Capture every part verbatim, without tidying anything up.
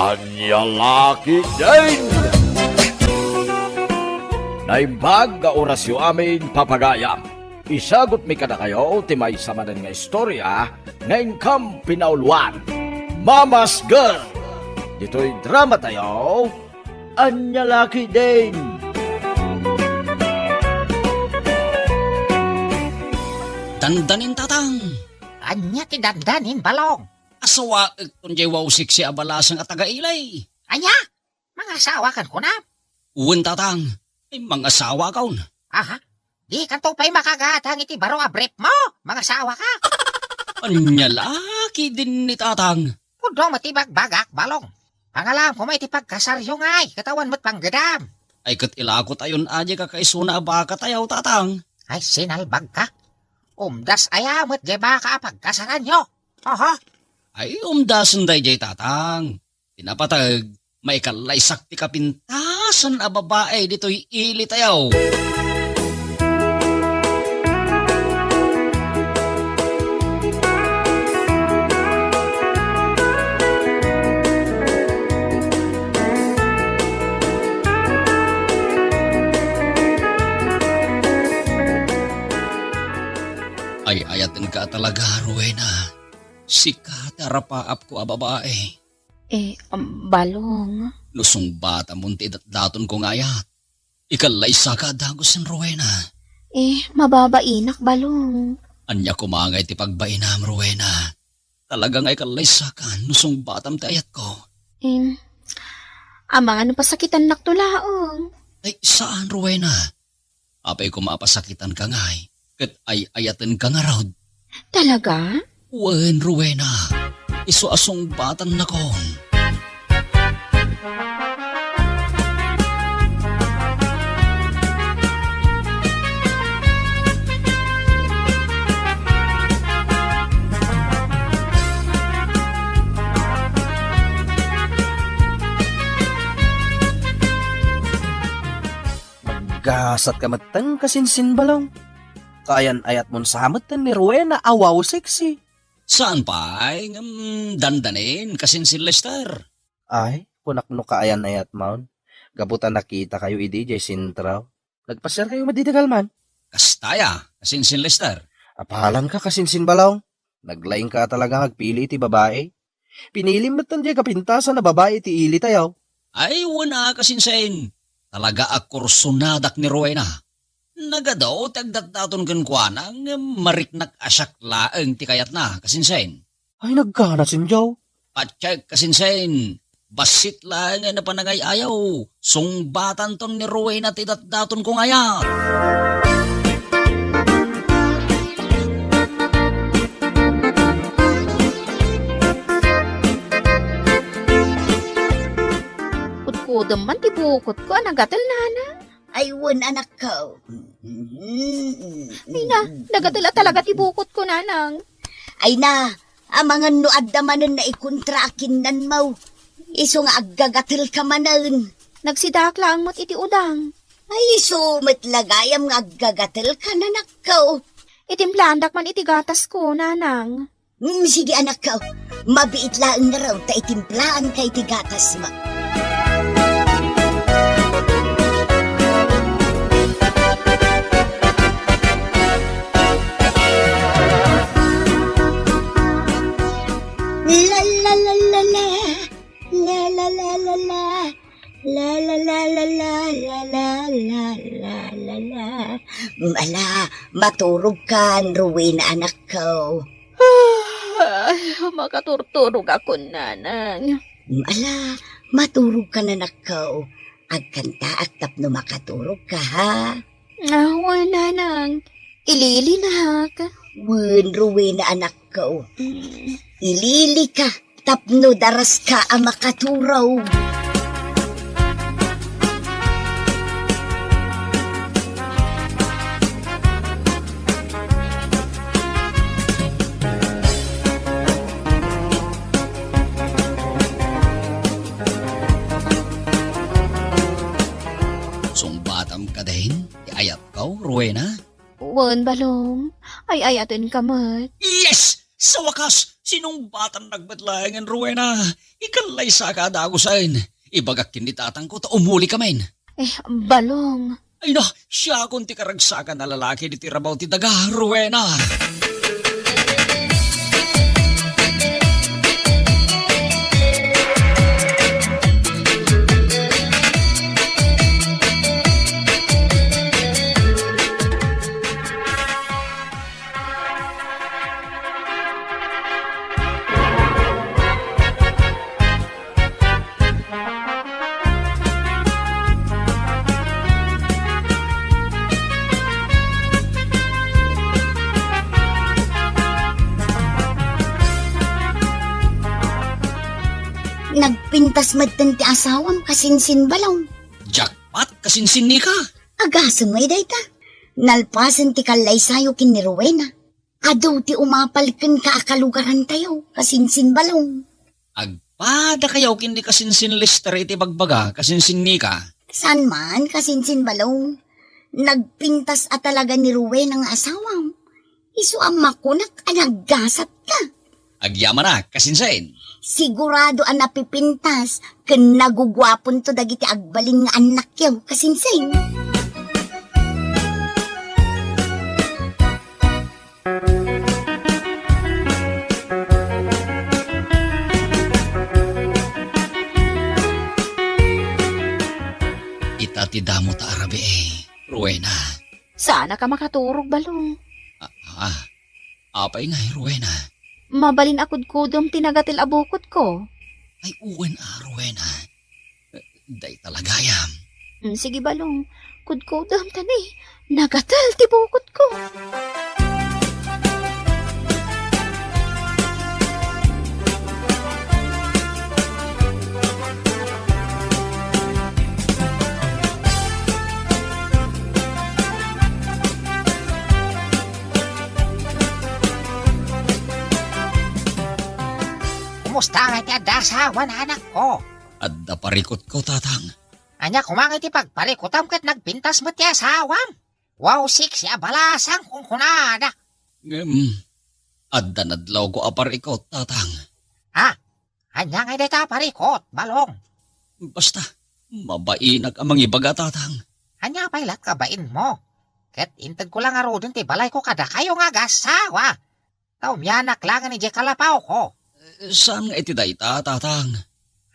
Ania la ketdin? Naimbag nga orasyo amin, papagayam. Isagutmi kadakayo ti maysa manen nga istorya nga inkam pinauluan. Mama's Girl. Ditoy dramatayo, Ania la ketdin? Dandanin, Tatang. Ania ti dandanin, Balong? Asawaekton diay wow sexy a balasang a taga-Ilay. Ania? Mangasawakaon kunam? Wen, Tatang. Ay, mangasawakon. Aha? Dikanto pay makagatang iti baro a brief mo? Mangasawaka? Ania la ketdin ni, Tatang? Pudno met ti bagbagak, Balong. Pangalam koma iti pagkasaryo ngay, ket awan met panggedam. Ay, ket ilakotayon a diay kakaisuna a bakatayo, Tatang. Ay, sinalbagka. Umdas aya met diay baka a pagkasaranyo? Oho. Ay, umdasen daydiay, Tatang. Ti napateg, maikallaysak ti kapintasan a babai ditoy ilitayo. Ay-ayatenka talaga, Rowena. Sika ti arapaapko a babai. Eh, um, Balong. No sungbatamon ti datdatonko nga ayat, ikallaysaka a dagus ken Rowena. Eh, mababainak, Balong. Ania koma ngay ti pagbainam, Rowena? Talaga nga ikallaysaka no sungbatam ti ayatko. Eh, amangan no pasakitannakto laeng. Ay, saan, Rowena. Apay koma a pasakitanka ngay, ket ay-ayatenka ngarud. Talaga? Wen, Rowena. Isu a sungbatannakon. Maggasatka metten, kasinsin Balong. Kaayan-ayatmon sa metten ni Rowena a wow sexy. Saan pay, ngem dandanin, kasinsin Lester. Ay, kunak no kaayan-ayatmon. Gapu ta nakitakayo idi diay sentro. Nagpasiarkayo met idi kalman. Kasta aya, kasinsin Lester. Apalanka, kasinsin Balong. Naglaingka talaga nga agpili iti babai. Pinilim metten diay kapintasan a babai iti ilitayo. Ay, wen a, kasinsin. Talaga a kursonadak ni Rowena. Nagadu ti agdatdaton kenkuana, ngem mariknak a siak laeng ti kayatna, kasinsin. Ay, nagkanasin, Joe. Patiek, kasinsin. Bassit laeng a panangay-ayaw. Sungbatanton ni Rowena ti datdatonko nga ayat. Kudkudem man ti bukotko a nagatel, nana. Ay, wen, anakko. Ay na, nagatel a talaga ti bukotko, nanang. Ay na, amangan no adda manen naikontra a kinnanmo. Isu nga aggagatelka manen. Nagsidaak laeng met iti udang. Ay, isu met la gayam nga aggagatelka, nanakko. Itimplaandak man iti gatasko, nanang. Mm, sige, anakko. Mabiit laeng ngarud ta itimplaanka iti gatasmo. La, la, la, la, la. La, la, la, la, la. La, la, la, la, la. Mm, ala, maturogkan, Rowena, anakko. Ay, makaturturogakon, nanang. Mm, ala, maturogkan, anakko. Agkantaak tapno makaturogka, ha? Ah, wen, nanang. Ililinak. Wen, Rowena, anakko. Mm. Ililika tapno daraska a makaturog. Sungbatam kadin ti ayatko, Rowena? Wen, Balong. Ay-ayatenka met. Yes! Sa wakas, Sinungbatannak met laengen, Rowena. Ikallaysaka a dagusen. Ibagak ken ni tatangko ta umulikamin. Eh, Balong. Ay na, siakon ti karagsakan a lalaki ditoy rabaw ti daga, Rowena. Nagpintas metten ti asawam, kasinsin Balong. Jackpot, kasinsin Nika. Agasem ngay dayta. Nalpasen ti kallaysayo ken ni Rowena. Adu ti umapal kenka a kalugarantayo, kasinsin Balong. Agpadakayo ken ni kasinsin Lester iti bagbaga, kasinsin Nika. Saan man, kasinsin Balong. Nagpintas a talaga ni Rowena nga asawam. Isu a makunak a naggasatka. Agyamanak, kasinsin. Sigurado a napipintas ken naguguaponto dagiti agbalin nga annakyo, kasinsin. Ita ti damo ta a rabii, Rowena. Saannak a makaturog, Balong. Ah, ah. Apay ngay, Rowena? Mabalin a kudkudem ti nagatel a bukotko. Ay, wen a, Rowena. Dayta la gayam. Mm, sige, Balong. Kudkudem ta ni. Nagatel ti bukotko. Kumusta ngay ti adda asawa, anakko? Adda parikutko, tatang. Ania koma ngay ti pagparikutam ket nagpintas met ti asawam? Wow, sexy a balasang kunkunada. Ngem, adda nadlawko a parikut, tatang. Ha? Ania ngay dayta a parikut, Balong? Basta, mabainak a mangibaga, tatang. Ania pay latka bainmo? Ket intedko la ngaruden ti balayko kadakayo nga agassawa. Ta umianak laengen idiay kalapawko. Saan nga iti dayta, tatang?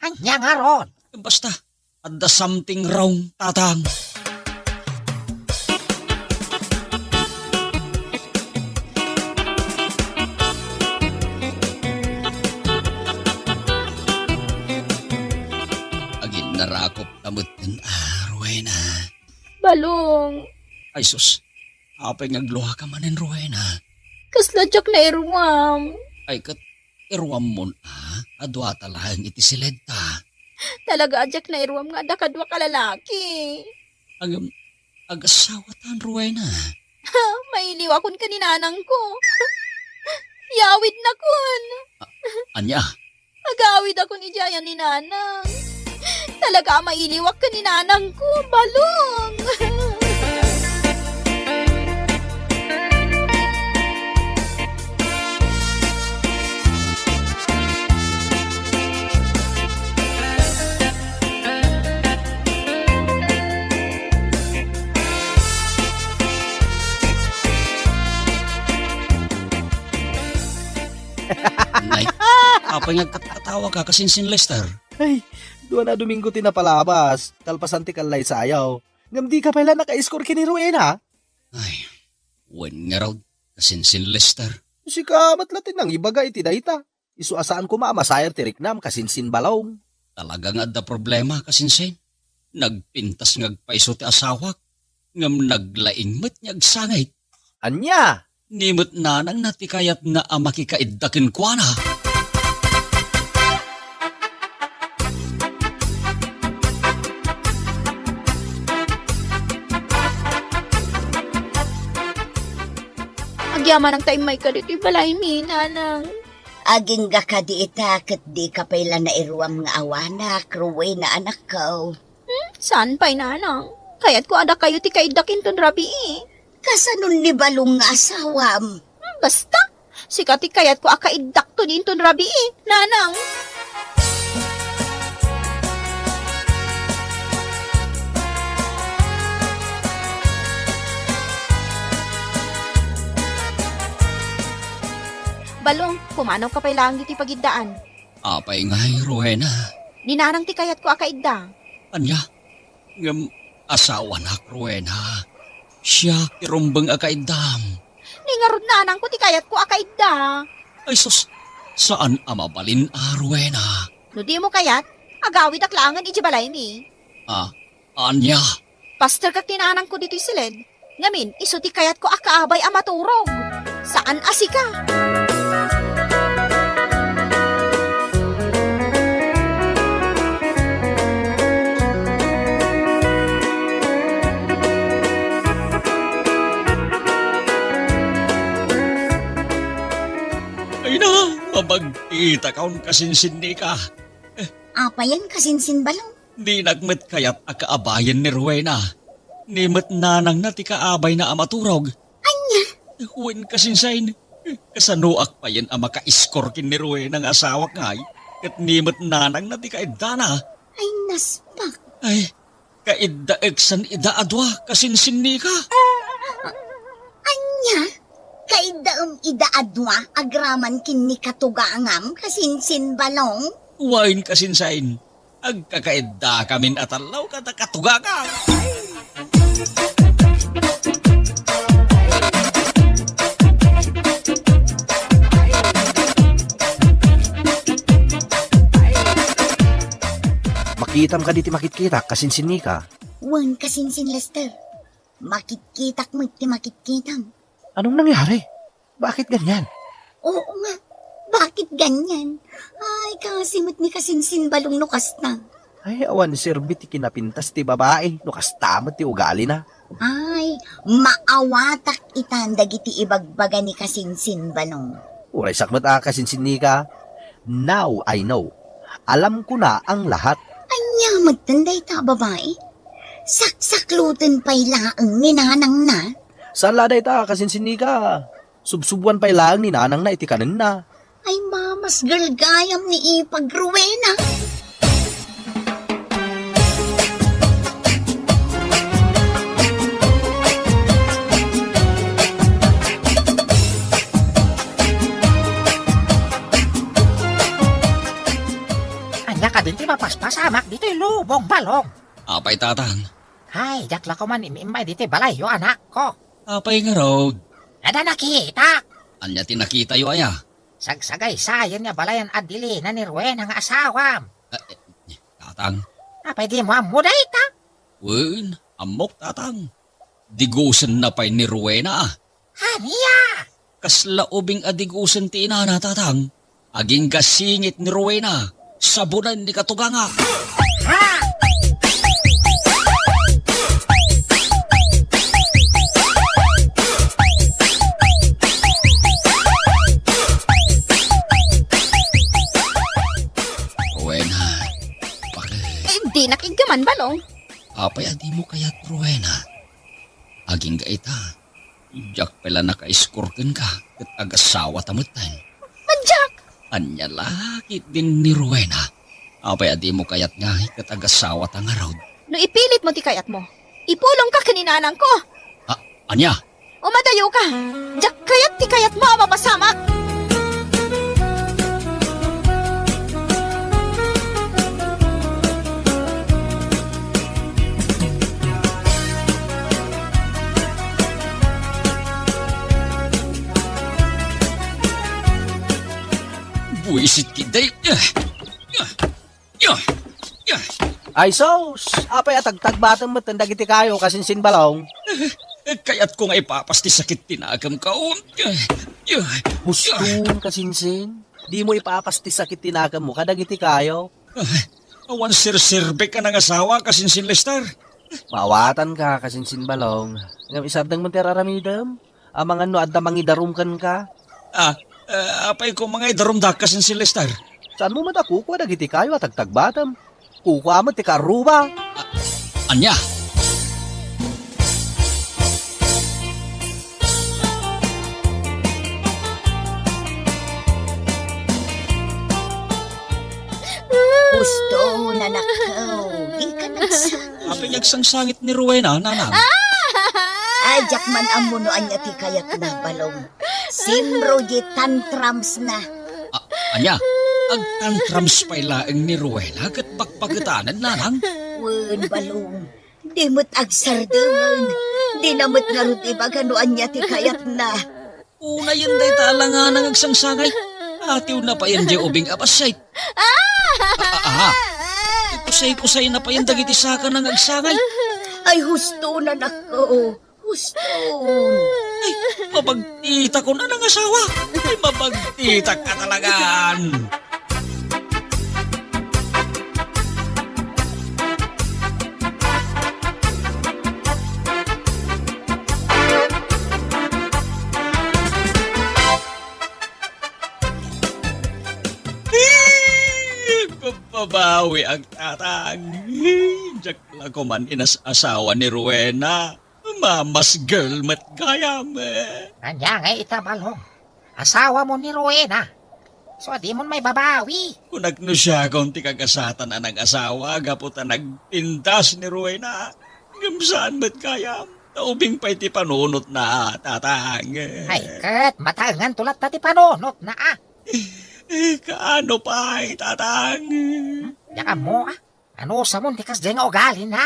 Ania ngarud? Basta, adda something wrong, tatang. Aginnarakop ta metten a, Rowena. Balong. Ay sus, apay nga agluaka manen, Rowena? Kasla diak nairuam. Ay, ket iruammon a, adu ta laeng iti siledta. Talaga a diak nairuam nga adda kaduak a lalaki. Agam, agasawatan, Rowena. Mailiwakon ken ni nanangko. Yawidnakon. A-, ania? Agawidakon idiay a ni nanang. Talaga a mailiwak ken ni nanangko, Balong. Nay, apay nga agkatkatawaka, kasinsin Lester? Ay, dua na a Domingo ti napalabas, kalpasan ti kallaysayaw. Ngem dika pay la naka-score ken ni Rowena? Ay, wen ngarud, kasinsin Lester. Sika met la ti nangibaga iti dayta. Isu a saan koma a masayar ti riknam, kasinsin Balong. Talaga nga adda problema, kasinsin. Nagpintas nga agpayso ti asawak, ngem naglaing met nga agsangit. Ania? Ni met nanangna ti kayatna a makikaidda kenkuana. Agyamanak ta immayka ditoy balaymi, nanang. Agingga kadi ita ket dika pay la nairuam nga awanak, Rowena, anakko. Hmm? Saan pay, nanang? Kayatko a dakayo ti kaiddak inton rabii. Kasanon ni Balong nga asawam? Hmm, basta. Sika ti kayatko a kaiddakto dinton rabii, Nanang. Balong, pumanawka pay laeng ditoy pagiddaan. Apay ngay, Rowena? Ni Nanang ti kayatko a kaidda. Ania? Ngem asawanak, Rowena. Siak ti rumbeng a kaiddam. Ni ngarud, Nanangko ti kayatko a kaidda. Ay sus, saan a mabalin a, Rowena. No dimo kayat, agawidak laengen idiay balaymi. Ah, ania? Pasterkak ti Nanangko ditoy siled. Ngamin, isu ti kayatko a kaabay a maturog. Saan a sika. Ay na, mabagkitakon, kasinsinnika. Apayen, kasinsin Balong? Dinak met kayat a kaabayen ni Rowena. Ni met nanangna ti kaabayna a maturog. Ania? Wen, kasinsin. Kasanoak payen a makaiskor ken ni Rowena nga asawak ngay? Ket ni met nanangna ti kaiddana. Ay, naspak. Ay, kaiddaek san ida a dua, kasinsinnika. Ania? Kaiddaem ida a dua agraman ken ni katugangam, kasinsin Balong? Wen, kasinsin. Agkakaiddakamin a tallo kada katugangam. Makitam kadi ti makitkitak, kasinsinnika? Wen, kasinsin Lester. Makitkitak met ti makitkitam. Anong nangyari? Bakit ganyan? Oo nga. Bakit ganyan? Ay, kasi met ni kasinsin Balong no kasta. Ay, awan serbi ti kinapintas ti babai no kasta met ti ugalina. Ay, maawatak itan dagiti ibagbaga ni kasinsin Balong. Uraysak met a, kasinsinnika. Now I know. Alam ko na ang lahat. Ania metten dayta a babai? Saksakluten pay laeng ni nanangna? Saan la dayta, kasinsinnika. Subsubuan pay laeng ni nanangna iti kanenna. Ay, mamasgel gayam ni Ipag Rowena. Ania kadin ti mapaspasamak ditoy lubong, Balong? Apay, Tatang? Ay, diak la koman im-immay ditoy balayyo, anakko. Apay ngarud? Adda nakitak. Ania ti nakitayo aya? Sagsagaysayan nga balayan a dilina ni Rowena nga asawam. Ah, eh, Tatang. Apay dimo ammo dayta? Wen, ammok, Tatang. Digusenna pay ni Rowena, a. Ania? Kasla ubing a digusen ti inana, Tatang. Agingga singit ni Rowena, sabunen ni katuganga. Ha? Rowena, bakit? Eh, dinak iggaman, Balong. Apay a dimo kayat, Rowena? Agingga ita. Diak pay la nakaiskor kenka, ket agasawata metten. Diak! Ania la ketdin ni Rowena? Apay a dimo kayat ngay ket agasawata ngarud? No ipilitmo ti kayatmo, ipulongka ken ni nanangko. Ah, ania? Umadayoka! Diak kayat ti kayatmo a mapasamak! Buisit ketdi. Ay sus! Apay a tagtagbatem metten dagiti kayo, kasinsin Balong? Kayatko nga ipapas ti sakit ti nakemko. Huston, kasinsin. Dimo ipapas ti sakit ti nakemmo kadagiti kayo. Ay, awan serserbek a nangasawa, kasinsin Lester. Maawatanka, kasinsin Balong. Ngem isardengmo ti ar-aramidem. Amangan no adda mangidarum kenka. Ah, eh, apay ko mangidarumda, kasinsin Lester? Saanmo met a kukua dagiti kayo a tagtagbatem? Kukua met ti karuba. Ah, ania? Husto, nanakko, dika nagsangit. Apay nga agsangsangit ni Rowena, nanang? Ay, diak man ammo no ania ti kayatna, Balong. Simro di tantrumsna. A-, ania? Agtantrums pay laeng ni Rowena ket pakpaketanen, nanang? Wen, Balong. Di met agsardengen. Dina met ngarud ibaga no ania ti kayatna. Unayen dayta alangan nga agsangsangay. Atiwna payen diay ubing a bassit. A, a, aha. Ikusay-kusayna payen dagiti sakana nga agsangay. Ay, husto, nanakko. Husto. Ay, mabagtitakon a nangasawa. Ay, mabagtitak a talagan. Babawi ang tatang. Diak la koman inas-asawa ni Rowena. Mama's girl met gayam. Ania ngay ita, Balong? Asawamo ni Rowena. So, dimon maibabawi. Kunak no siakon ti kagasatan a nag-asawa gapu ta nagpintas ni Rowena. Ngem saan met gayam. Ta ubing pay ti panunotna, tatang. Ay, ket mataenganto latta ti panunotna, a. Eh, kaano pay, tatang? Diak ammo, a. Anusamon ti kasdiay nga ugalina?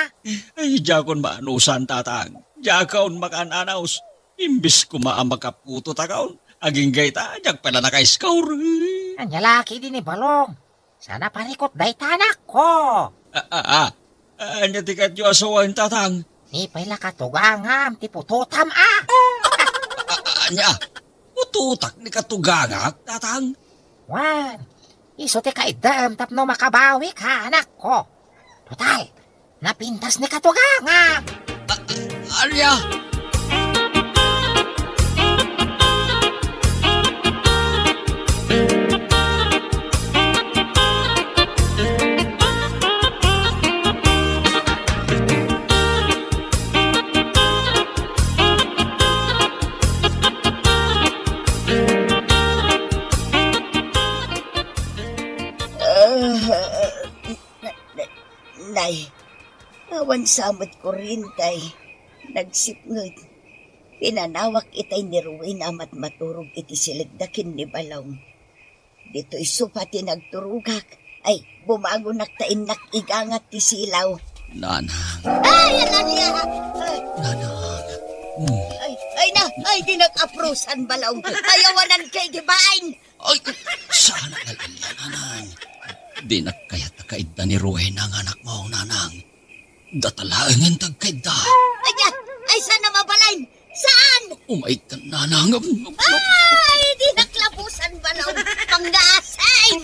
Ay, diakon maanusan, tatang. Diakon makaan-anus. Imbes koma a makaputotakon, agingga ita, diak pay la nakaiskaw. Ania la ketdi ni Balong? Saan a parikut dayta, anakko. A, a, a. Ania ti kayatyo a sawen, tatang? Ni pay la katugangam ti putotam, a. A, a, ania? Putotak ni katugangak, tatang? Wen, isu ti kaidem tapno makabawika, anakko. Total, napintas ni katugangam. A, a, ania? Ah, na-, na-, nay, awan sa met kurriente. Nagsipnget. Pinanawak itay ni Rowena a matmaturog iti silegda ken ni Balong. Ditoy sofa ti nagturogak. Ay, bumangonak ta innak igangat ti silaw. Nanang. Ay, Anania! Ay. Nanang. Hmm. Ay, ay na, ay, dinak aprusan, Balong. Ay, awanan kay di bain. Ay, saan a nalalla, nanang? Dinak kayat a kaidda ni Rowena nga anakmo, nanang. Data laengen ti agkaidda. Ania? Ay, saan a mabalin? Saan? Umaykan, nanang. Ay, dinak labusan, Balong. Panggaasing!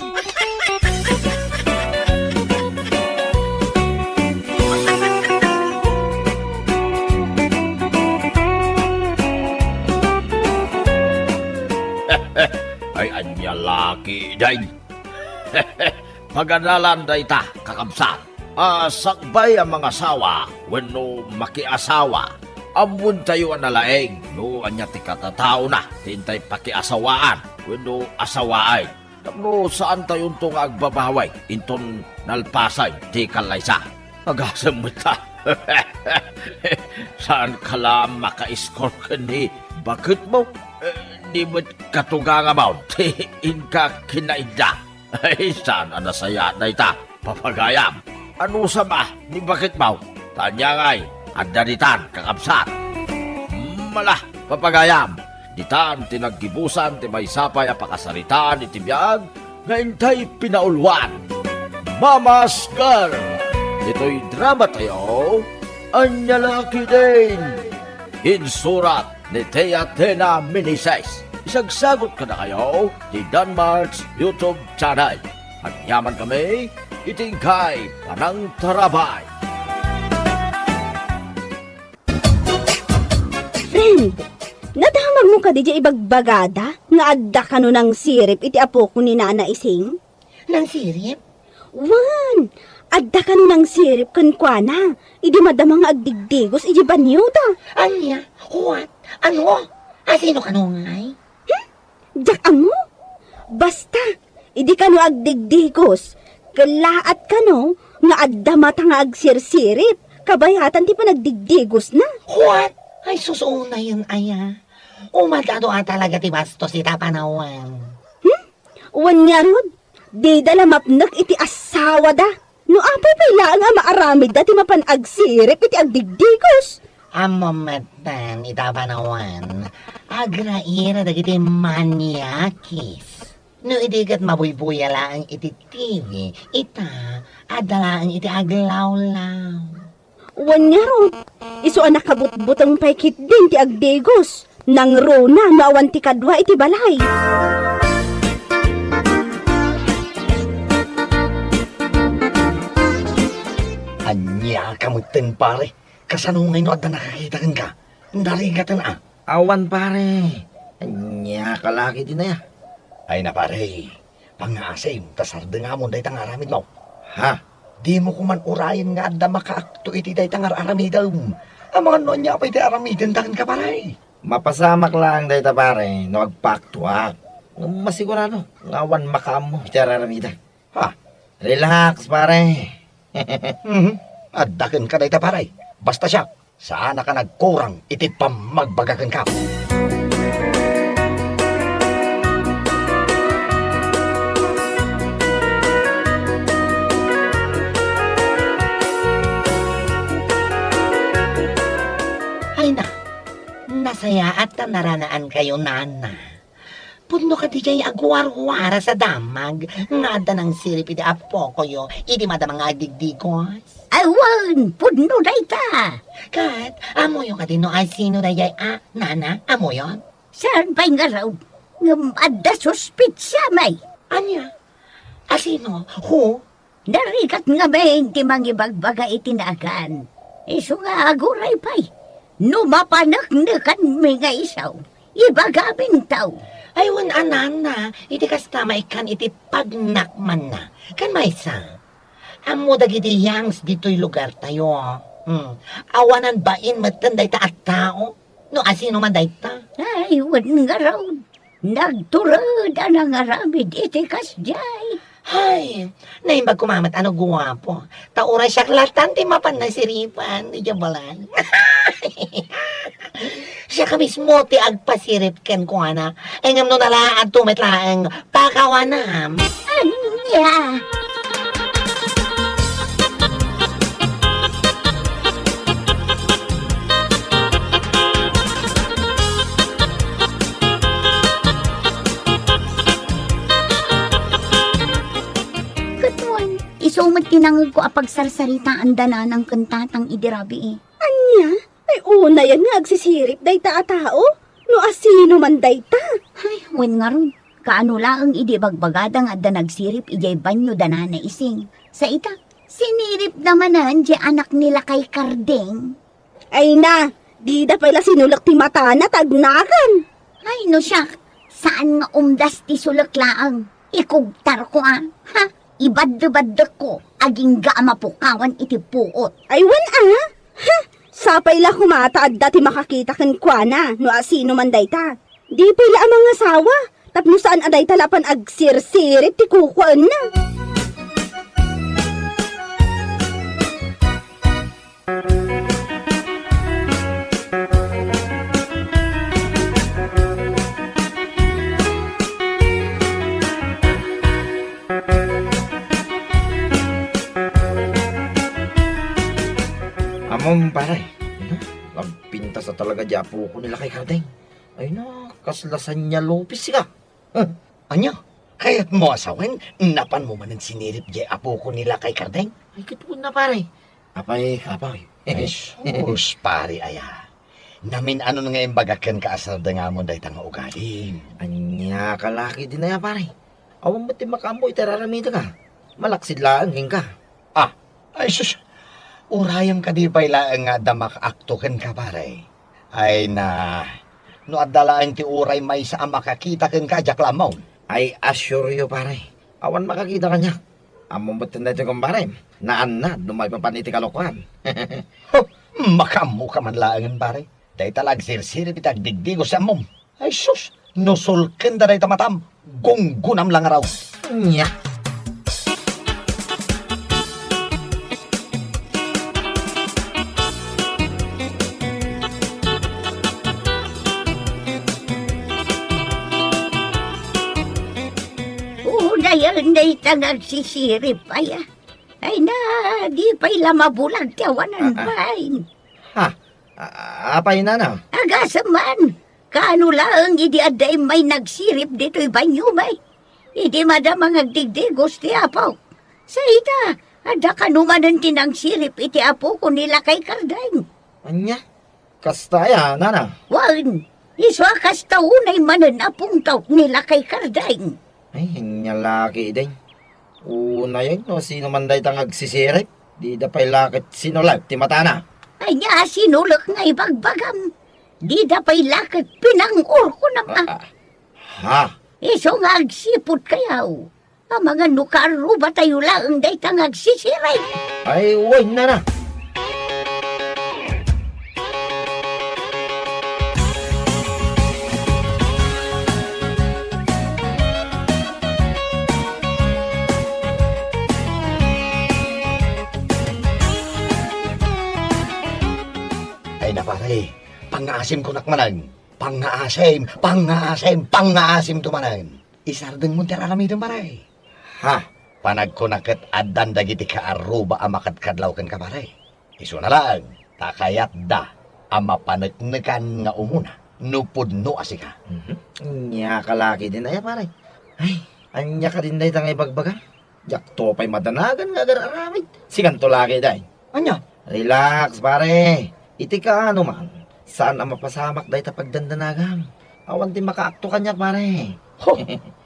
Ay, ania la ketdin? Paganalan dayta, kakabsat, a sakbay a mangasawa wenno makiasawa, ammoentayo a nalaing no ania ti katataona ti intay pakiasawaan wenno asawaen tapno saantayonto nga agbabawi inton nalpasen ti kallaysa. Agasem met ta. Saanka la makaiskor ken ni baketmo? Eh, di met katugangamon ti inka kinaidda. Ay, saan a nasayaat dayta, papagayam. Anusam a ni baketmo? Ta ania ngay, adda ditan, kakabsat. Mala, papagayam, ditan ti naggibusan ti maysa pay a pakasaritaan iti biag nga intay pinauluan. Mama's Girl! Ditoy dramatayo, Ania La Ketdin! Insurat ni Tia Tena Meneses. Isagsagut kadakayo ti Danmart's YouTube channel. Agyamankami iti inkay panangtarabay. Friend, nadamagmo kadi diay ibagbagada nga adda kano nangsirip iti apok ni Nana Ising? Nangsirip? Wen, adda kano nangsirip kenkuana idi madama nga agdigdigos idiay banioda. Ania? What? Ano? A, sino kano ngay? Hmm? Diak ammo. Basta, idi kano agdigdigos, Kellaat kano nga adda mata nga agsirsirip, kabayatan ti panagdigdigosna. What? Ay, sus, unayen aya. Umadado a talaga ti bastos ita panawen. Hmm? Wen ngarud, dida la mapnek iti asawada. No apay pay laeng a maaramidda ti mapan agsirip iti agdigdigos. Ammom metten ita panawen, agraira dagiti maniakis. No idi ket mabuybuya laeng iti T V, ita, adda laeng iti aglawlaw. Wen ngarud, isu a nakabutbuteng pay ketdin ti agdigos, nangruna no awan ti kadua iti balay. Ania ka metten, pare? Kasano ngay no adda nakakita kenka? Narigaten a. Awan, pare. Ania ka la ketdin aya? Ay na, pare. Pangngaasim ta sardengamon dayta nga aramidmo. Ha? Dimo koman urayen nga adda makaakto iti dayta nga ar-aramidem. Amangan no ania pay ti aramidenda kenka, pare. Mapasamak laeng dayta, pare, no agpaaktoak. Ngem masigurado nga awan makaammo iti ar-aramidek. Ha? Relax, pare. Mhm. Adda kenka dayta, pare. Basta siak, saanaka nagkurang iti pammagbaga kenka. Ay na, nasayaat ta naranaankayo, nana. Pudno kadi diay aguarwaras a damag nga adda nangsirip iti apokoyo idi madama nga agdigdigos? Awan, pudno dayta. Ket, ammoyo kadi no asino daydiay a, nana, ammoyo? Saan pay ngarud? Ngem adda suspetsa, may. Ania? Asino? Who? Narigat ngamin ti mangibagbaga iti nagan. Isu nga aguray pay, no mapaneknekanmi nga isu, ibagaminto. Ay, wen a, nana, iti kasta, maikkan iti pagnakmanna. Ken maysa, ammo dagiti yangs ditoy lugartayo. Hmm. Awanan bain metten dayta a tao. No asino man dayta? Ay, wen ngarud. Nagtured a nangaramid iti kasdiay. Ay, naimbag koma met a no guapo. Ta uray siak latan ti mapan nasiripan, di diay balang. Siak mismo ti agpasirip kenkuana. Ay, ngem no nalaadto met laeng, pakawanam. Ania? Ket wen, isu met ti nangegko a pagsarsaritaanda nanang ken tatang idi rabii. Ania? Ay, unayen nga agsisirip dayta a tao? No asino man dayta? Ay, wen ngarud. Kaano laeng idi ibagbagada nga adda nagsirip idiay banio da Nana Ising? Sa ita, siniripda manen diay anak ni Lakay Kardeng. Ay na, dida pay la sinulek ti matana ta agnagan. Ay, no siak, saan nga umdas ti sulek laeng. Ikugtarko a. Ha? Ibaddebaddekko, agingga a mapukawan iti puot. Ay, wen a? Ha? Sapay la koma ta adda ti makakita kenkuana no asino man dayta. Di pay la a mangasawa, tapno saan a dayta la pan agsirsirip ti kukuaenna. Ammom, pare, ina, nagpintas a talaga di apoko ni Lakay Kardeng. Ay na, kasla Sanya Lopez ka. Huh? Ania? Kayatmo a sawen, napanmo manen sinirip diay apoko ni Lakay Kardeng? Ay, ket wen a, pare. Apay, kapoy. Ay, sus, pare, aya. Namin-anon nga imbagak kenka a sardengamon dayta nga ugalim. Ania ka la ketdin aya, pare? Awan met ti makaammo iti ar-aramidek a. Malaksid laeng kenka. Ah, ay sus, urayem kadi pay laeng nga adda makaakto kenka, pare. Ay na, no adda laeng ti uray maysa a makakita kenka, diak la ammo. I assure you, pare, awan makakita kaniak. Ammom metten daytoy, kumparem, naannad no maipapan iti kalokoan. Huh, makaammo ka man laengen, pare. Dayta la agsirsirip iti agdigdigos ti ammom. Ay sus, no sulkenda dayta matam, gunggonam la ngarud. Nia. Dayta nga agsisirip, aya. Ay na, di pay la mabulag ti awanan, ah, ah, bain. Ha? A-, apay, nana? Agasem man, kaano laeng idi adda immay nagsirip ditoy banyo, bay? Idi madama nga agdigdigos ti apok. Sa ita, adda kano manen ti nangsirip iti apok ni Lakay Kardeng. Ania? Kasta aya, nana? Wen, isu a kasta unay manen a pungtot ni Lakay Kardeng. Ay, ania la ketdin. Unay no sino man dayta nga agsisirip, dida pay la ket sinulek ti matana. Ania a sinulek nga ibagbagam? Dida pay la ket pinang-urkonam a. Ah, ah. Ha? Isu nga agsipud kayaw. Amangan no kaarrubatayo laeng dayta nga agsisirip. Ay, wen, nana. Ay na, pare, pangngaasim kunak manen. Pangngaasim, pangngaasim, pangngaasim to manen. Isardengmo ti ar-aramidem, pare. Ha? Panagkuna ket addan dagiti kaarruba a makadkadlaw kenka, pare. Isuna laeng, ta kayatda a mapaneknekan nga umuna no pudno a sika. Mhm. Ania ka la ketdin aya, pare? Ay, ania ketdin dayta nga ibagbaga? Diakto pay madanagan nga agar-aramid. Sikanto la ketdin. Ania? Relax, pare. Iti kaano man, saan a mapasamak dayta pagdandanagam. Awan ti makaakto kaniak, pare. Ho!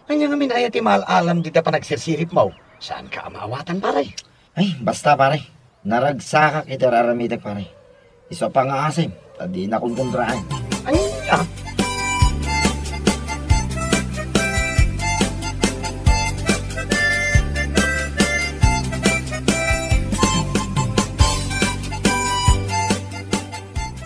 Ania ngamin aya ti maal-alam dita panagsirsiripmo? Saanka a maawatan, pare? Ay, basta, pare. Naragsakak iti ar-aramidek, pare. Isu a pangngaasim, ta dinak konkontraen. Ania?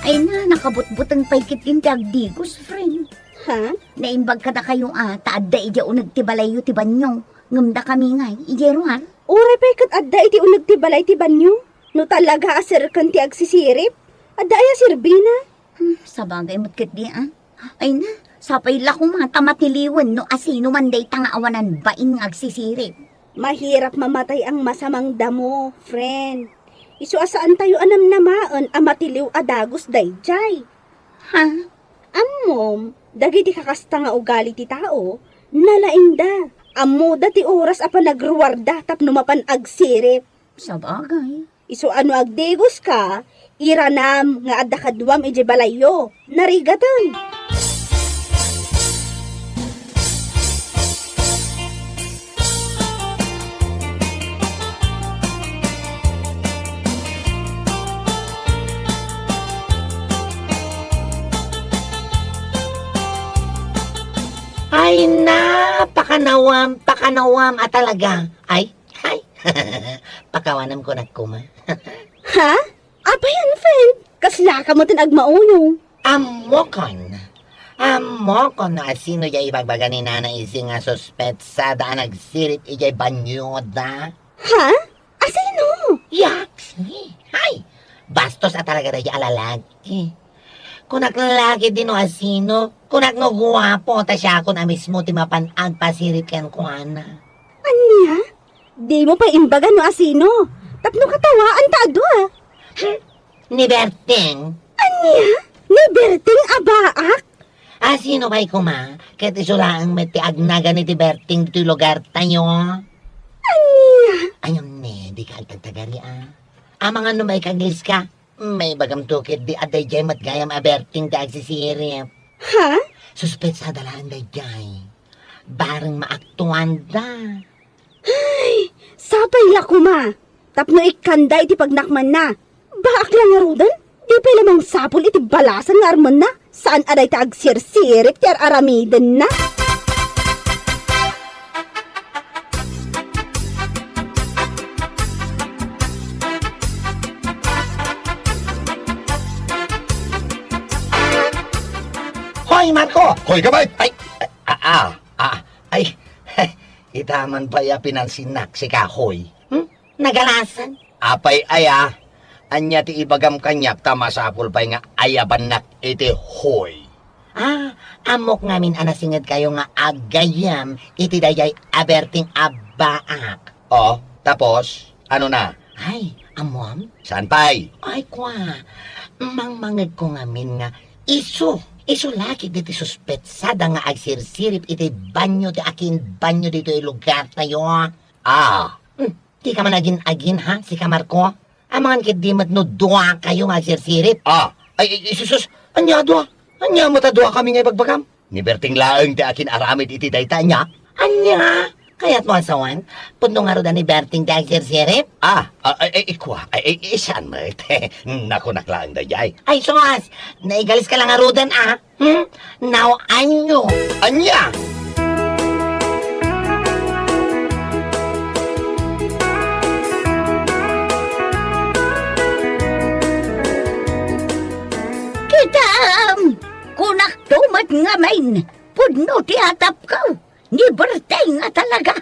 Ay na, nakabutbuteng pay ketdin ti agdigos, friend. Ha? Naimbag kadakayo a, ta adda idiay uneg ti balayyo ti banyo. Ngem dakami ngay, idiay ruar. Uray pay ket adda iti uneg ti balay ti banyo. No talaga a serkan ti agsisirip, adda aya serbina? Hmm, sabagay met ketdi a. Ay na, sapay la koma ta matiliwen no asino man dayta nga awanan bain nga agsisirip. Mahirap mamatay ang masamang damo, friend. Isu a saantayo a namnamaen a matiliw a dagus daydiay. Ha? Ammom, dagiti kakasta nga ugali ti tao, nalaingda. Ammoda ti oras a panagruarda tapno mapan agsirip. Sabagay. Isu a no agdigoska, iranam nga adda kaduam idiay balayyo. Narigaten. Ay na, pakanawam, pakanawam a talaga. Ay, ay. Pakawanam kunak koma. Ha? Apay, friend? Kaslaka met ti agmauyong. Ammokon. Ammokon no asino diay ibagbaga ni Nana Isi nga suspetsada a nagsirip idiay banyoda. Ha? Asino? Yaksi. Hay! Bastos a talaga daydiay a lalaki. Kunak la ketdi no asino. Kunak no guapo, ta siakon a mismo ti mapan agpasirip kenkuana. Ania? Dimo pay imbaga no asino. Tapno katawaanta a dua. Hmm? Ni Berting? Ania? Ni Berting a baak? Asino pay koma? Ket isu laeng met ti agnagan iti Berting ditoy lugartayo. Ania? Ayun ne, dika agtagtagari a. Amangan no maikaglis ka, maibagamto ketdi a daydiay met gayam a Berting ti agsisirip. Ha? Suspetsada laeng daydiay. Bareng maaktuanda. Ay, sapay la koma. Tapno ikkanda iti pagnakmanna. Baak la ngaruden, di pay la mangsapul iti balasan nga armenna, saan a dayta agsirsirip ti ar-aramidenna. Hoy, Marco! Hoy, Gabay! Ay, ah, ah, ah, ay, ita man pay a pinansinnak, sika, hoy. Hmm? Nagalasan. Apay aya, ania ti ibagam kaniak ta masapul pay nga ayabannak iti hoy? Ah, ammok ngamin a nasingedkayo nga aggayam iti daydiay a Berting a agbaak. O, tapos? Ano na? Ay, ammom? Saan pay? Ay, kua. Mangmangegko ngamin nga isu. Isu la ketdi ti suspetsada nga agsirsirip iti banio ti akin banio ditoy lugartayo. Ah. Hmm, dika man agin-agin, ha, sika Marco? Amangan ketdi met no duakayo nga agsirsirip. Ah, ay, ay, ay, sus, sus, ania a dua? Ania met a duakami nga ibagbagam? Ni Berting laeng ti akin-aramid iti dayta, ania? Ania? Kayatmo a sawen? Pudno ngarud a ni Berting ti agsirsirip? Ah, ah, ay, ay, ikua, ay, ay, ay, saan met? Nakunak laeng daydiay. Ay, sus! Naigaliska la ngaruden, ah? Hmm? Now, anyo? Ania? Kitam! Kunakto met ngamin, pudno ti atapko, ni Berting a talaga.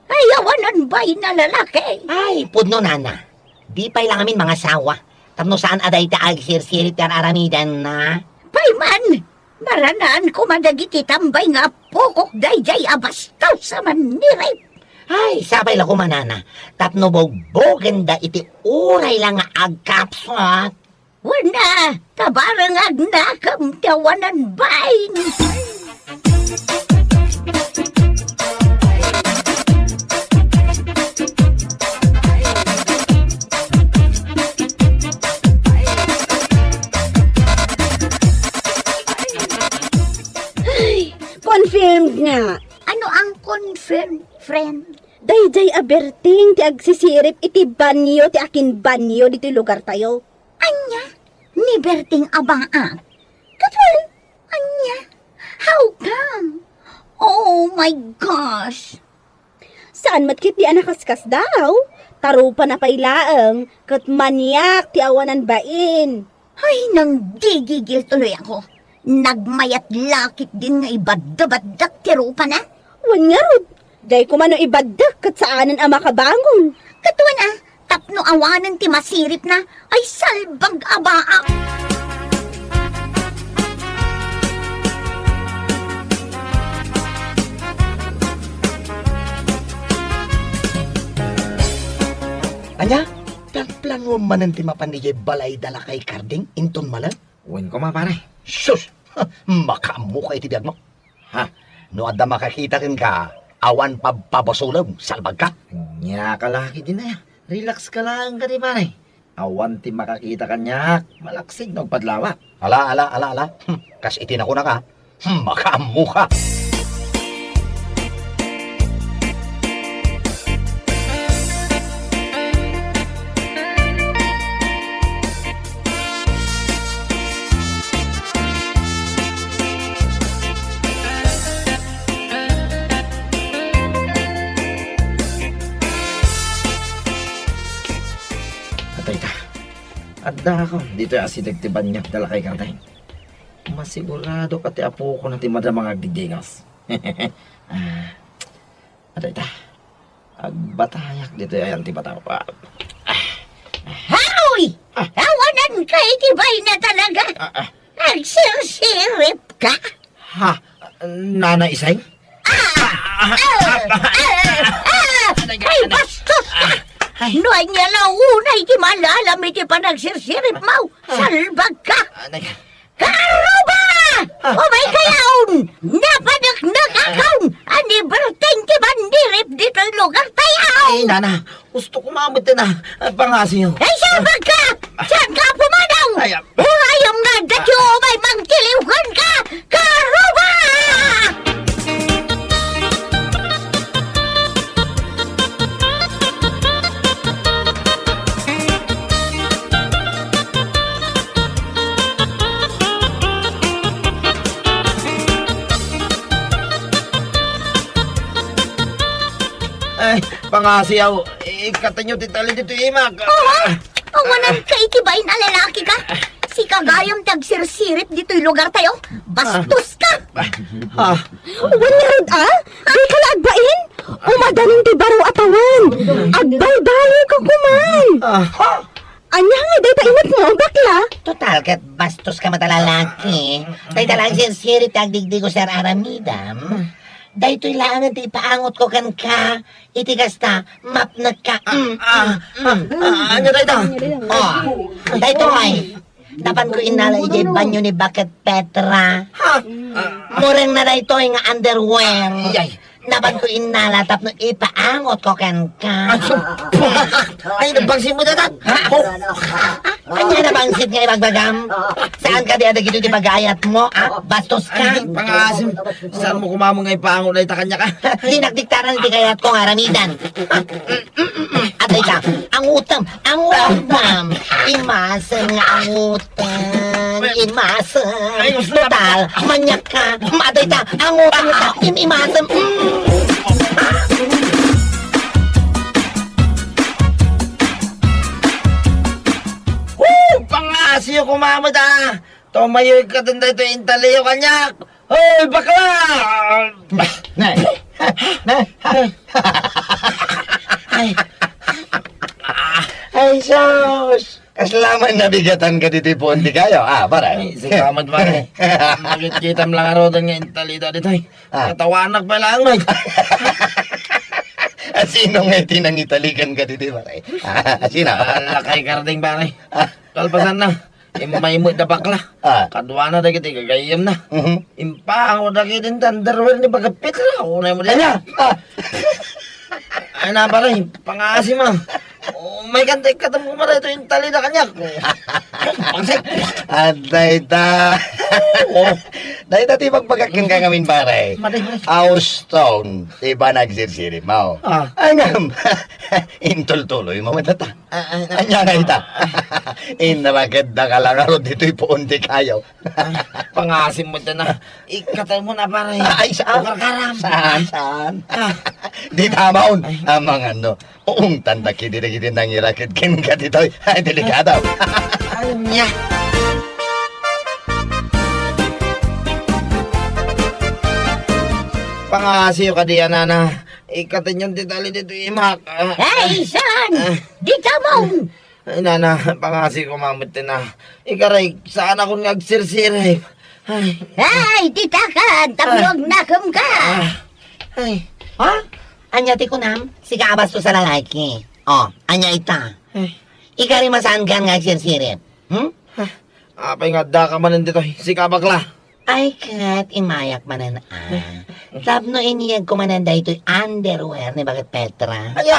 Ay, awanan bain a lalaki. Ay, pudno, nana. Di pay la ngamin mangasawa. Tapno saan a dayta agsirsirip ti ar-aramidanna. Pay man, maranaan koma dagiti tambay nga appokok daydiay a bastos a mannirip. Ay, sapay la koma, nana. Tapno bugbugenda iti uray la nga agkapsut. Wen a, ta bareng agnakem ti awanan bain. Ay, confirmed nga. Ano ang confirmed, friend? Daydiay a Berting ti agsisirip iti banio ti akin banio ditoy lugartayo. Ania? Ni Berting a baak? Ket wen, ania? How come? Oh my gosh! Saan met ketdi a nakaskasdaaw? Tarupana pay laeng ket maniak ti awanan bain. Ay, nanggigigil tuloy ako. Nagmayat la ketdin nga ibaddebaddek ti rupana. Wen ngarud, diay koma no ibaddek ket saanen a makabangon. Ket wen a, tapno awanen ti masiripna, ay salbag a baak. Ania? Planplanuam manen ti mapan idiay balayda, Lakay Karding, inton malem? Wen koma, pare. Sus! Makaammoka iti biagmo. Ha? No adda makakita kenka, awan pabpabasolem, salbagka. Ania ka la ketdin aya. Relax ka laeng kadi, pare. Awan ti makakita kaniak, malaksid no agpadlawak. Ala, ala, ala, ala. Hmm, kas iti nakunak. Hmm, makaammoka. Atay ta. Addakon ditoy asideg ti baniak, Lakay Karding. Masigurado ka ti apokona ti madama nga agdigdigas. Ah, atay ta. Agbatayak ditoy ayan ti bataw. Ah. Hoy! Ah. Awanan ka iti bain a talaga! Ah, ah. Agsirsirip ka! Ha? Nana Isay? Ah! Ah! Ah! Ah! Ah! Ay, bastos ka! Ay. No ania la unay ti malalam iti panagsirsiripmo, ah, salbag ka! Ah, nag- Karuba! Ah. Umay kayaon! Napaneknekakon a ni Berting ti mannirip ditoy lugartayo! Ay, nana, gusto ko mamet na pangasiyo. Ay, salbag ka! Saan ka pumanaw? Ay, ah. Urayam nga adda ti umay mangtiliw kenka! Karuba! Ay, pangasiyaw, ikkatenyo ti tali ditoy imak. Oho! Awanan ka iti bain a lalaki ka. Sika gayam ti agsirsirip ditoy lugartayo. Bastos ka! Ah. Wen ngarud a? Dika la agbain? Umadanin ti baro a tawen. Agbalbaliw ka koman. Ah. Ania nga dayta inatmo, bakla? Total, ket bastos ka met a lalaki. Dayta la agsirsirip ti agdigdigo ti ar-aramidam. Daytoy laengen ti ipaangotko kenka. Iti kasta, mapnekka. Mm, Ah, mm, mm. ah, ania dayta? Oh, daytoy. Napanko innala idiay banio ni Baket Petra. Ha? Murengna daytoy nga underwear. Ay, ay. Napanko innala tapno ipaangotko kenka. Ay, ay, nabangsit mo dayta? Ha? Oh. Ania nabangsit nga ibagbagam? Saan kadi a dagitoy ti pag-aayatmo, ah? Bastos ka? Ay, pangaasim. Saan mo kumamang nga ipaangot dayta kaniak? Dinakdiktaran iti kayatko nga aramidan. Atay ka, angutem, angutem. Imasem nga angutem, imasem. Ay, gusto na. Total, maniak ka. Atay ka, angutem ka. Im-, imasem. Mm. Woo! Pangasiyo koma met, ah. Tumayo ka dun daytoy intaliyo kaniak. Hoy, bakla! Nay. Nay. Ay. Ay, sus! Kasla man nabigatan ka ditoy puon ti kayo. Ah, pare. Ay, salamat, pare. Makitkitam lang arudan nga intalida ditoy. Ah. Katawanak pa lang, man. Asino nga iti nangitalikan ka ditoy, pare? Ah, asino? Ah, lakay karding, pare. Ah. Kalpasan na. Immay met da bakla. Ah. Kaduana dagiti gagayyemna. Mhm. Impaango dagiti underwear ni Baket Petra. Unay mo di. Ania? Ah. Ay na, pare, pangaasim a. Oh, may kanta ikatam ko pare, ito yung talida kaniak. Pangsit. At dayta. Oo. Dayta ti pagbagak ken ka ngamin, pare. Madi, madi. Our stone, iba nagsirsirip mo. Ah. Angam. Intultuloy mo, matata. Ah, ah, ah. Ania nga ita? Inraketda ka lang ngarud ditoy puon ti kayo. Ay, pangaasim mo dyan, ah. Ikkatal mo na, pare. Ay, saan? Ukarkaram. Saan, saan? Ah. Di tamaon. Ay. Amang ano, uungtan da kidi dagiti nangiraket ken ka ditoy. Ay, delikado. Ay, nya. Pangasiyo kadi, anana. Ikatenyon ti tali ditoy imak. Ah. Ay, saan? Ah. Di tamaon. Ay, nana, pangasi ko mamet na. Ikaray, saan akon nga agsirsirip? Ay. Ay, ditakan, tapno agnakem ka. Ah. Ay. Ha? Ania ti kunam? Sika a bastos a lalaki. Oh, ania ita? Ay. Ikaray, saan ka nga agsirsirip? Hmm? Ah, apay nga adda ka manen ditoy? Sika bakla. Ay, ket imayak manen, ah. Tapno iniyegko manen daytoy underwear ni Baket Petra. Aya!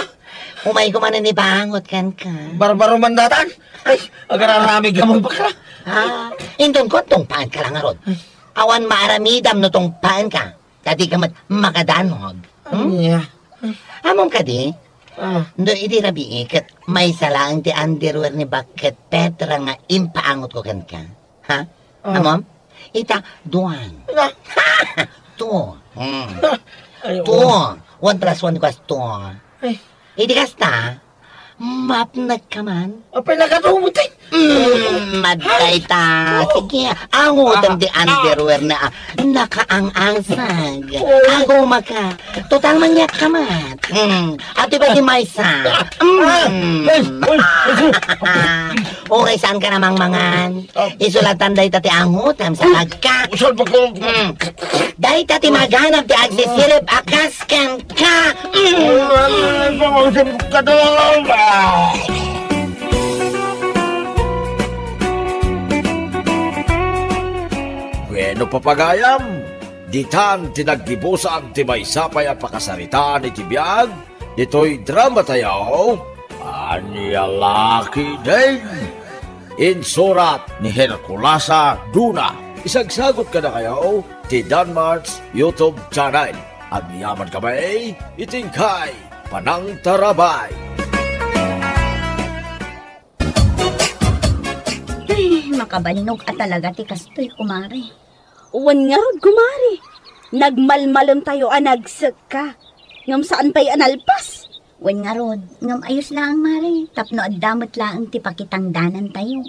Umayko manen ipaangot kenka. Barbaro man datan! Ay, agararamig ka mo, bakla. Ah, inton ko, tungpaan ka lang ngarud. Awan maaramidam no tungpaan ka. Ta dika met makadanog. Hmm? Ania? Ammom kadi? Ah. No idi rabii ket maysa laeng ti underwear ni Baket Petra nga impaangotko kenka. Ha? Ah. Ammom? Ita, duan. Na. Two. Hmm. Ay, two. Oo. One plus one equals two. Ay. Idi kasta, mapnek ka man. Apay, nagadu mo, tay? Mm, madayta. Sige, angutem ti underwear na, ah, nakaang-angsag. Oh. Aguma ka. Total, maniak ka met. Mm, ati ba di maysa? Mm. Ah, ay, ay, ay. Uray, saan ka namangmangan? Isulatan dayta ti angutem sa bagka. Usul ba ko? Mm. Dayta ti maganab ti agsisirip a kas kenka. Mm. Ay, pangusip ka doon. Bueno, papagayam, ditan ti naggibusan ti maysa pay a pakasaritaan iti biag ditoy drama tayo, Ania La Ketdin. Insurat ni Herculasa Duna. Isagsagut kadakayo ti Danmart's YouTube channel. Agyaman kami iti inkay panangtarabay. Ay, makabannog a talaga ti kastoy, kumare. Wen ngarud, kumare, nagmalmalem tayo a nagsekka, ngem saan pay a nalpas. Wen ngarud, ngem ayos laeng, mare, tapno adda met laeng ti pakitangdanantayo.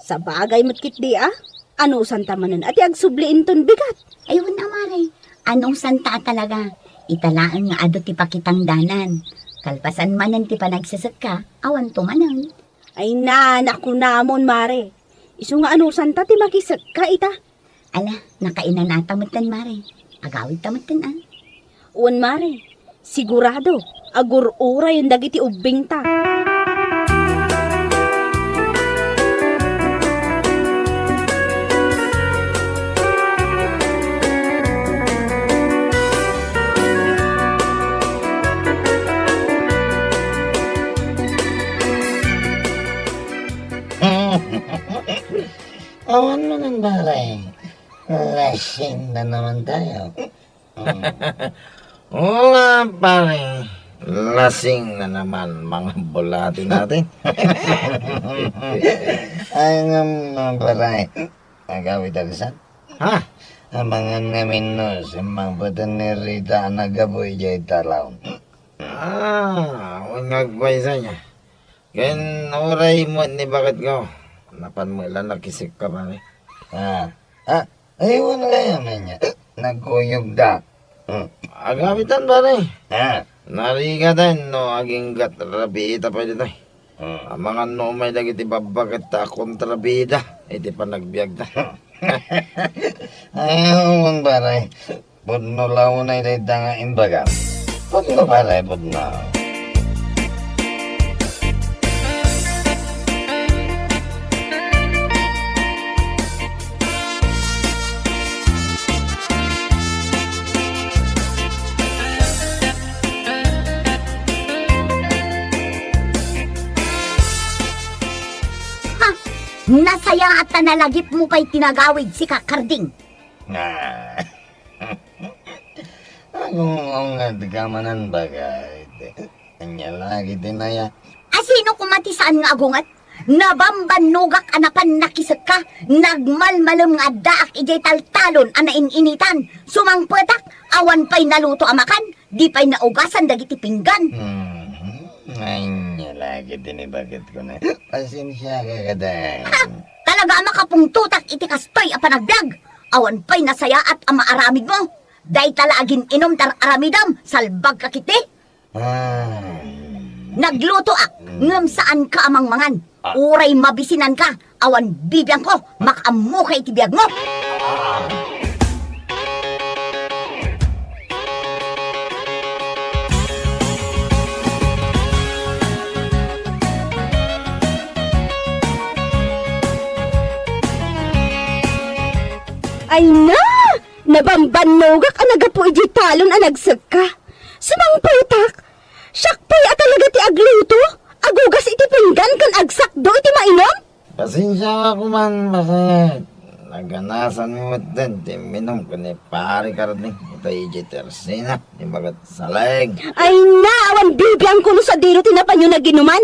Sabagay met ketdi, a. Anusanta manen a ti agsubli inton bigat. Ay, wen a, mare. Anusanta a talaga. Ita laeng nga adu ti pakitangdanan. Kalpasan manen ti panagsesekka, awanto manen. Ay, nana, kunamon, mare. Isu nga anusanta ti makisekka ita. Ala, nakainanata metten, mare. Agawidta metten, a. Wen, mare, sigurado, agur-urayen dagiti ubbingta. Awan man ang bagay. Lasing na naman tayo. Oo nga, pare. Lasing na naman mga bulati natin. Ay nga, mga pare. Agawid agsan? Ha? Amangan ngamin no, simmangpeten ni Rita a naggapu idiay talon. Ah, awan nga agpaysa niya. Ken uray met ni baketko, napan met la nakisekka, pare. Ah, ah, aywan gayam ania. Nagkuyogda. Hmm. Agawitan, pare. Ah. Narigaten no agingga't rabiita pay ditoy. Hmm. Amangan no umay dagiti babbaketta a kontrabida iti panagbiagda. Ay, awan, pare. Pudno la unay dayta nga imbagam. Pudno, pare, pudno. Ha! Nasayaat ta nalagipmo pay ti nagawid, sika, Karding. Ah. Agungongadka manen, baket. Ania la iti naya? A sino koma ti saan nga agunget? Nabambannogak a napan nakisekka, nagmalmalem nga addaak idiay taltalon a nain-initan. Sumangpetak, awan pay naluto a makan, di pay naugasan dagiti pinggan. Mhm. Ania la iti ni baketko na. Pasensiaka kadi. Ha! Talaga a makapungtotak iti kastoy a panagbiag. Awan pay nasayaat a maaramidmo. Dayta la agin-inom ti ar-aramidem, salbagka ketdi. Ah. Naglutoak, ngem saanka a mangmangan. Ah. Uray mabisinanka, awan bibiangko, makaammoka iti biagmo. Ah. Ay na! Nabambannogak a nagapu idiay talon a nagsekka. Sumangpetak, siak pay a talaga ti agluto, agugas iti pinggan ken agsakdo iti mainom. Pasensiaka koman, baket. Naganasanmi metten ti imminum ken ni Pare Karding itay idiay tersena ni baket Saleng. Ay na, awan bibiangko no sadino ti napanyo naginuman.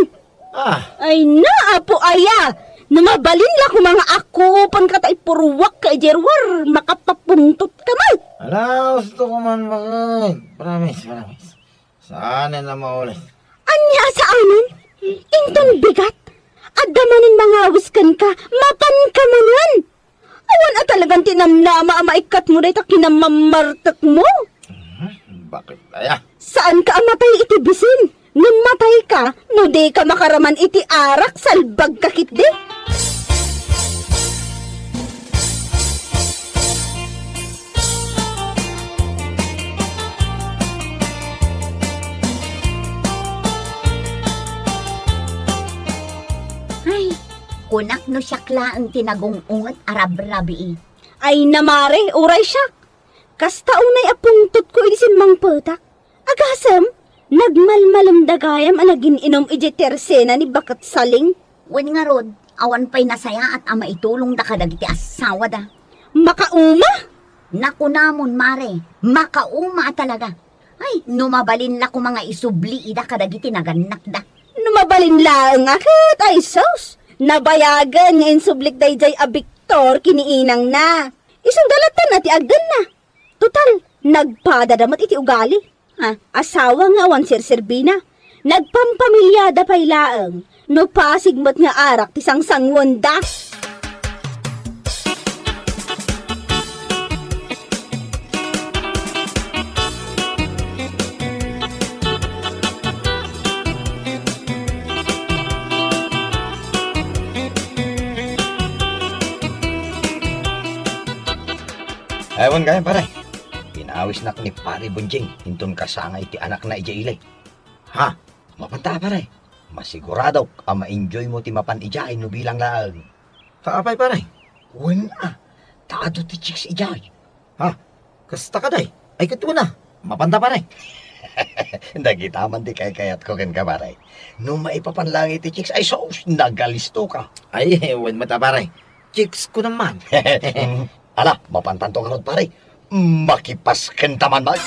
Ah. Ay na, Apo Aya! No mabalin la koma nga akupenka ta ipurruakka idiay ruar, makapapungtotka met. Ala, husto koman, baket. Promise, promise. Saanen a maulit. Ania a saanen? Inton bigat, adda manen mangawis kenka, mapanka manen. Awan a talagan ti namnama a maikkatmo dayta kinamammartekmo. Mhm, bakit kaya? Saanka a matay iti bisin. Ngem matayka no dika makaraman iti arak, salbagka ketdi. Ay, kunak no siak laeng ti nagung-unget a rabrabii. Ay na, mare, uray siak. Kasta unay a pungtotko idi simmangpetak. Agasem, nagmalmalemda gayam a nagin-inum idiay tersena ni Baket Saling. Wen ngarud, awan pay nasayaat a maitulongda kadagiti assawada. Makauma! Nakunamon, mare, makauma a talaga. Ay, no mabalin la koma nga isubli ida kadagiti nagannakda. No mabalin laeng a ket, ay sus! Nabayagen nga insublik daydiay a Victor ken ni inangna. Isu da latta ti agdenna. Total, nagpadada met iti ugali. Ha? Asawa nga awan serserbina. Nagpampamiliada pay laeng no pasig met nga arak ti sangsanguenda. Ewan kayo, pare. Pina- Awisnak ni Pare Bonjing, inton kasangay ti anakna idiay ili. Ha? Mapanta, pare. Masiguradok a ma-enjoy mo ti mapan idiay no bilang laeng. Kaapay, pare? Wen a, ta adu ti chicks idiay. Ha? Kasta kadi? Ay, ket wen a. Mapanta, pare. Dagita man ti kaykayatko kenka, pare. No maipapan laeng iti chicks, ay sus, nagalisto ka. Ay, wen met a, pare. Chicks ko naman. Ala, mapantanto ngarud, pare. Makipaskenta man, pare.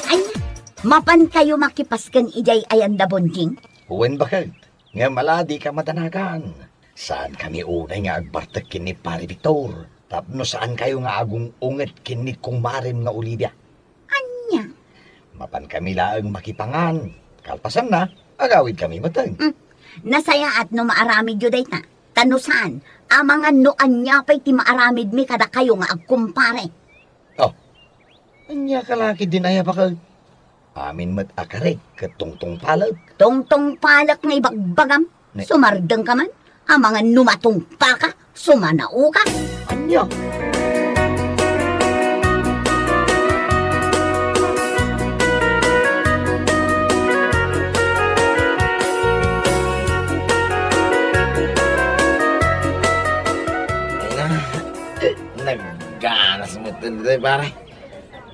Ania, mapantayo makipasken idiay ayan da Bonjing? Wen, baket. Ngem ala, dika madanagan. Saankami unay nga agbartek ken ni Pare Victor tapno saankayo nga agung-unget ken ni kumarem nga Olivia. Ania? Mapankami laeng makipangan. Kalpasanna, agawidkami metten. Hmm. Nasayaat no maaramidyo dayta. Ta no saan, amangan no ania pay ti maaramidmi kadakayo nga agkumpare. Oh, ania ka la ketdin aya, baket? Amin met a karik ket tungtungpalek. Tungtungpalek nga ibagbagam? Ne- Sumardengka man? Amangan no matungpaka, sumanaoka. Ania? Ay na, nagganas metten ditoy, pare.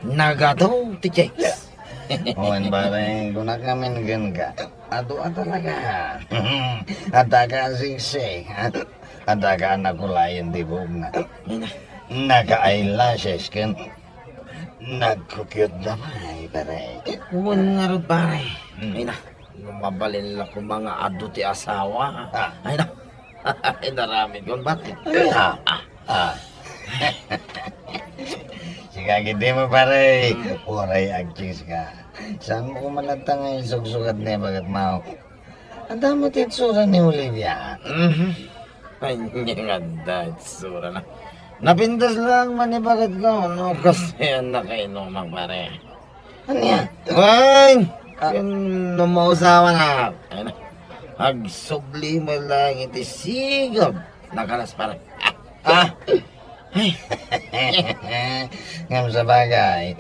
Nagadu ti chicks. Wen, pare, kunak ngamin kenka. Adu a talaga. Adda ka a siksi. Adda ka a nakulayen ti buokna. Ay na. Naka-eyelashes ken nagkukyot da pay, pare. Wen ngarud, pare. Hmm. Ay na. No mabalin la koma nga adu ti asawa. Ah. Ay na. Inaramidko, pare. Ah. Ah. Sika ketdi met, pare. Hmm. Uray agchicks ka. Saanmo koma latta nga isugsukat ni baketmo? Adda met ti itsura ni Olivia. Mhm. Ania nga adda itsurana? Napintas laeng man ni baketko, no, kastoy a nakainumak, pare. Ania? Wen, ah, ken no mausawan a, ay na, agsubli met laeng iti sigud. Nakalas, pare. Ah. Ay. Ngem sabagay,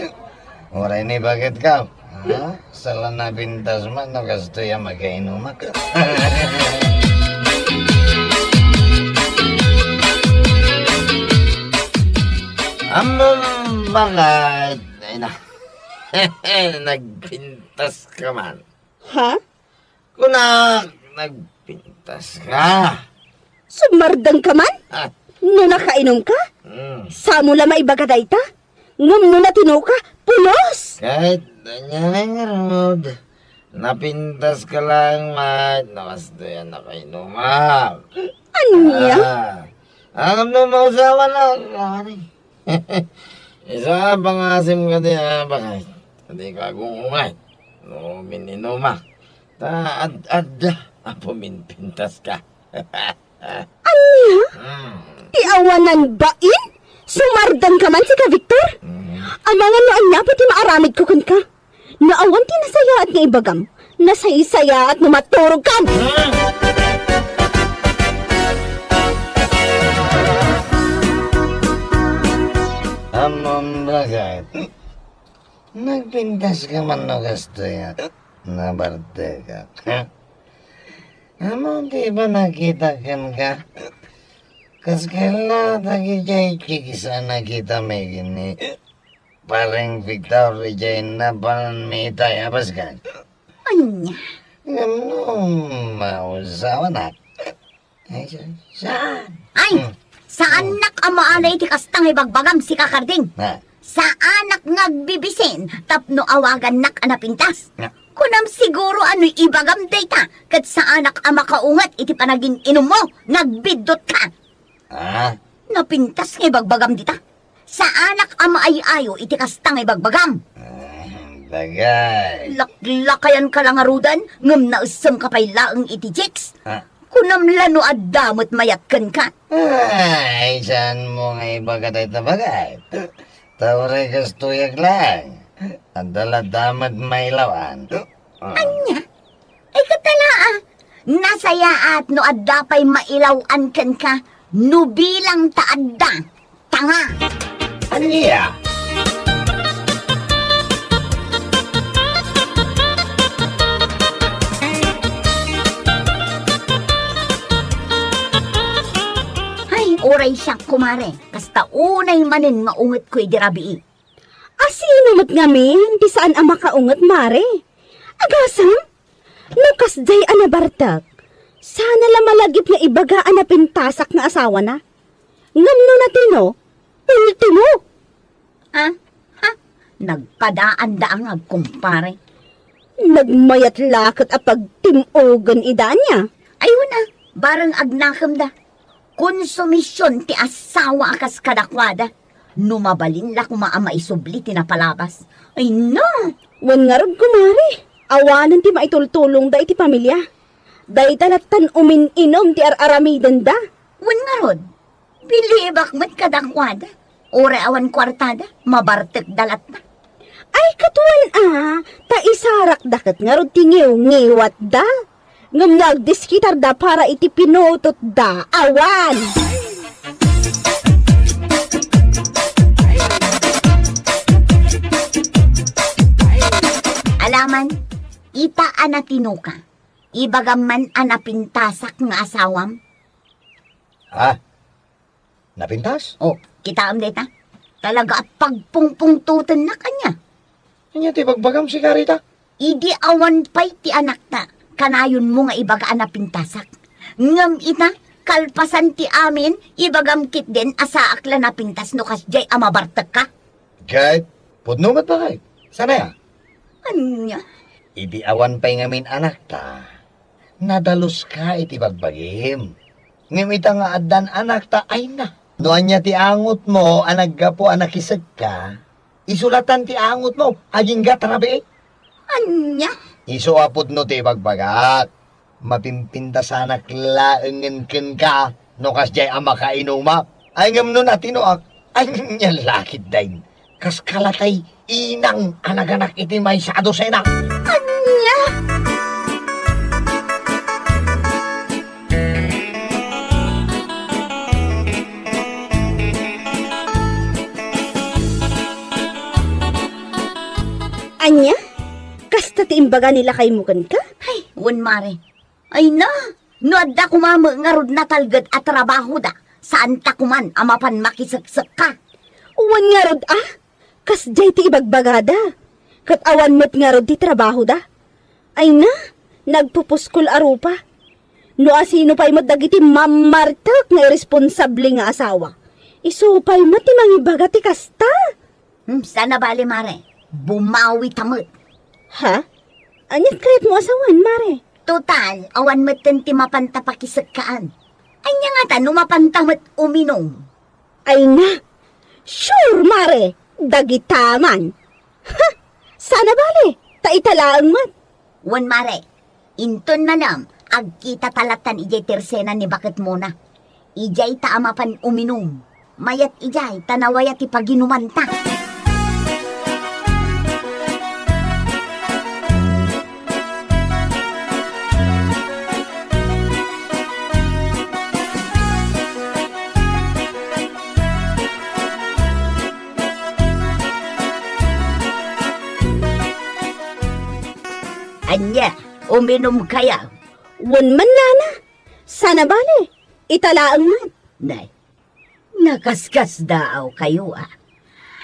uray ni baketko, ha? Saan la napintas man no kastoy a makainumak. Ammom, baket, ay na. Nagpintas ka man. Ha? Kunak, nagpintas ka. Sumardeng ka man? Ah. No nakainom ka? Hmm. Saan mo la maibaga dayta? Ngem no natino ka, pulos! Ket ania ngarud, napintas ka laeng met no kastoy a nakainumak. Ania? Ah. Ngem no mausawan a, pare. Isu a pangasim kadi a baket. Dika agung-unget no mininumak. Ta ad-adda a puminpintas ka. Ania? Hmm. Ti awanan bain? Sumardeng ka man, sika, Victor? Hmm. Amangan no ania pay ti maaramidko kenka. No awan ti nasayaat nga ibagam, nasaysayaat no maturogkan! Ammom, baket. Nagpintas ka man no kastoy a nabartekak. Ammom ti pannakitak kenka. Kas kayat la dagidiay chicks a nakitami ken ni Pareng Victor idiay napananmi itay a baskan. Ania? Ngem no mausawanak, ay, sa-, saan? Ay, hmm, saannak a maala iti kasta nga ibagbagam, sika Karding. Ha? Saanak nga agbibisin tapno awagannak a napintas. Ha? Kunam siguro a no ibagam dayta, ket saanak a makaunget iti panagin-inummo nga agbiddutka. Ha? Napintas nga ibagbagam dita. Saanak a maay-ayo iti kasta nga ibagbagam. Ah, bagay. Laklakayanka la ngaruden, ngem naessemka pay laeng iti chicks. Ah. Kunam la no adda met mayat kenka. Ay, saanmo nga ibaga dayta, bagay? Ta uray kastoyak laeng, adda la met mailawan. Ah. Ania? Ay, ket ala, a. Nasayaat no adda pay mailaw-an kenka, no bilang ta adda. Tanga! Ania? Ay, uray siak, kumare, kasta unay manen nga ungetko idi rabii. A sino met ngamin ti saan a makaunget, mare? Agasem? No kasdiay a nabartek, sana la malagip nga ibaga a napintasak nga asawana. Ngem no natino, ultimo. Ah, ha? Nagpadaanda a nga agkumpare. Nagmayat la ket a pagtim-ogen ida ania? Ay, wen a, bareng agnakemda. Konsumision ti asawa a kas kadakuada. No mabalin la koma a maisubli ti napalabas. Ay, no! Wen ngarud, kumare, awanen ti maitultulongda iti pamilia. Dayta lattan umin-inom ti ar-aramidenda. Wen ngarud, bilibak met kadakuada. Uray awan kuartada, mabartekda latta. Ay, ket wen a, ta isarakda ket ngarud ti ngiwngiwatda. Ngem no agdiskitarda para iti pinutotda, awan! Alaman, ita a natinoka, ibagam man a napintasak nga asawam? Ha? Napintas? Oh, kitaem dayta. Talaga a pagpungpungtotennak ania. Ania ti ibagbagam, sigarita? Idi awan pay ti anakta, kanayonmo nga ibaga a napintasak. Ngem ita, kalpasan ti amin, ibagam ketdin a saak la napintas no kasdiay a mabartekka. Ket, pudno met bakay. Saan aya? Ania? Idi awan pay ngamin anakta, nadaluska iti bagbagim. Ngem ita nga addan anakta, ay na. No ania ti angotmo a naggapu a nakisekka, isu lattan ti angotmo, agingga ta rabii. Ania? Isu a pudno ti ibagbagak. Mapimpintasanak laengen kenka no kasdiay a makainumak. Ay, ngem no natinoak, ania la ketdin? Kas kalatay inang a naganak iti maysa a dosena. Ania? Ania? Kasta ti imbaga ni lakaymo kenka? Ay, wen, mare. Ay na, no adda koma met ngarud natalged a trabahoda, saanta koman a mapan makiseksekka. Wen ngarud a, kasdiay ti ibagbagada. Ket awan met ngarud ti trabahoda. Ay na, nagpupuskol a rupa. No asino pay met dagiti mammartek nga irresponsable nga asawa, isu pay met ti mangibaga ti kasta. Hmm, saan a bale, mare. Bumawita met. Ha? Ania ti kayatmo a sawen, mare? Total, awan metten ti mapanta pakisekkaan. Ania ngata no mapanta met uminum? Ay na! Sure, mare! Dagita man! Ha! Saan a bale, ta ita laeng met. Wen, mare, inton malem, agkitata lattan idiay tersena ni baketmona. Idiayta a mapan uminum. Mayat idiay, ta nawaya ti paginumanta. Ania, uminumkayo? Wen man, nana. Saan a bale, ita laeng met. Nay, nakaskasdaawkayo a.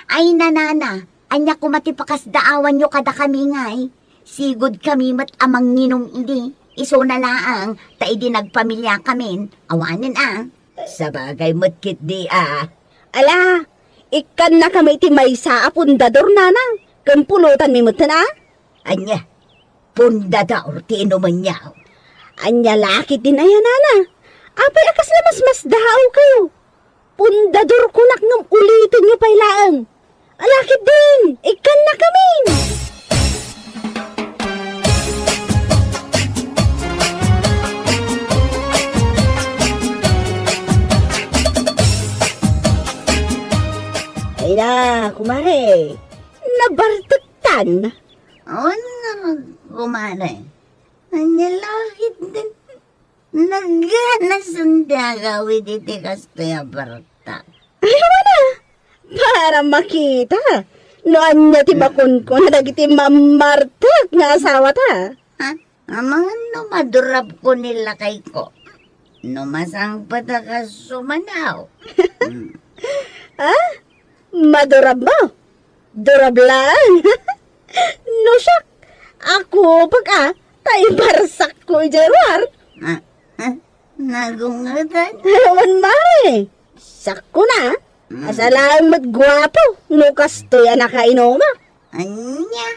Ay, nanana, ania koma ti pakasdaawanyo kadakami ngay? Sigudkami met a manginum idi. Isuna laeng, ta idi nagpamiliakamin, awanen a. Sabagay met ketdi a. Ala, ikkannakami iti maysa a pundador, nana, ken pulotanmi metten a. Ania? Pundador ti inumenyo. Ania la ketdin aya, nana? Apay a kasla masmasdaawkayo? Pundador kunak ngem ulitenyo pay laeng. Ala ketdin, ikkannakamin! Ay na, kumare. Nabartektan. Awan nga, kumare. Ania la ketdin, naganasen ti agawid iti kastoy a bartak. Ay, wana! Para makita no ania ti bakunkuna dagiti mammartek nga asawata. Ha? Amangan no madurabko ni lakayko. No masangpet a kas sumanaw. Hmm. Ha? Madurabmo? Durab laeng. No siak, ako pag a, ta ibarsakko idiay ruar. Ah, ah, nagungetan. Wen, mare. Sakko na. Mm. Asa laeng met guapo no kastoy a nakainumak. Ania?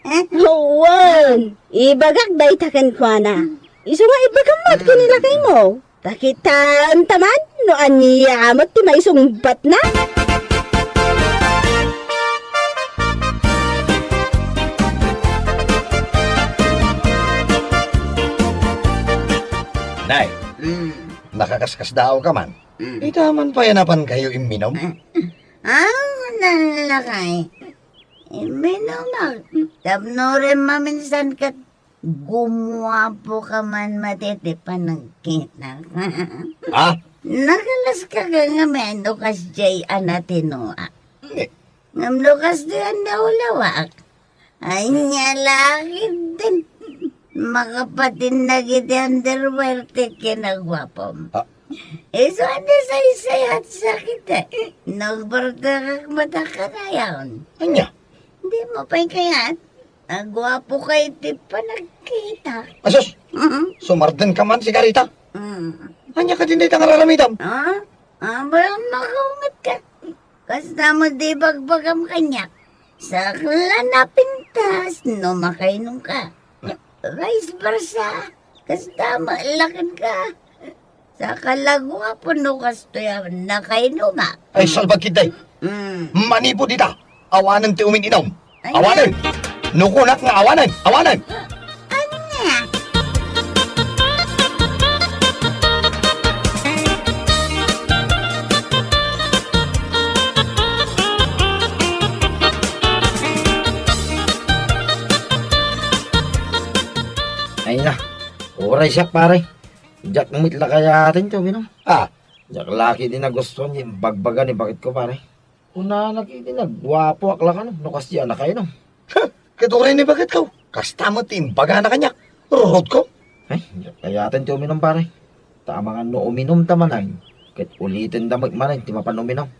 Eh? Wen, ibagak dayta kenkuana. Isu nga ibagam met ken ni lakaymo. Ta kitaem ta man no ania met ti maisungbatna. Nay, mm, nakakaskasdaaw ka man. Mm. Ita man pay a napankayo imminum? Mm. Ah, nalakay. Imminum a. Tapno ren maminsan ket gumuapo ka man met iti panagkitak. Ah? Nakalaska ka ngamin no kasdiay a natinuak. Eh. Ngem no kasdiay a naulawak. Ania la ketdin, makapatinag iti underwear ti kinaguapom. Ah. Isu a nasaysayat sakit, eh. Nagbartakak met a kanayon. Ania? Dimo pay kayat? Aguapo ka iti panagkitak. Asus! Mhm. Sumardeng ka man, sigarita? Mm. Ania kadin dayta nga aramidem? Ah? Abay, makaunget ka. Kasta met ti ibagbagam kaniak. Sakla napintas no makainum ka. Vice versa. Kasta met la kenka. Sakala guapo no kastoy a nakainumak. Ay, salbag ketdi. Mm. Manipud ita, awanen ti umin-inum. Ania? Awanen! No kunak nga awanen! Awanen! Ania? Ay na, uray siak, pare. Diak met la kayaten ti uminum. Ah. Diak la ketdi nagustuan ti imbagbaga ni baketko, pare. Kunana ketdi nga guapoak la kano no kasdiay a nakainum. Huh! Ket uray ni baketko, kasta met ti imbagana kaniak. Rurutko. Ay, diak kayaten ti uminum, pare. Ta amangan no uminumta manen, ket ulitenda met manen ti mapan uminum.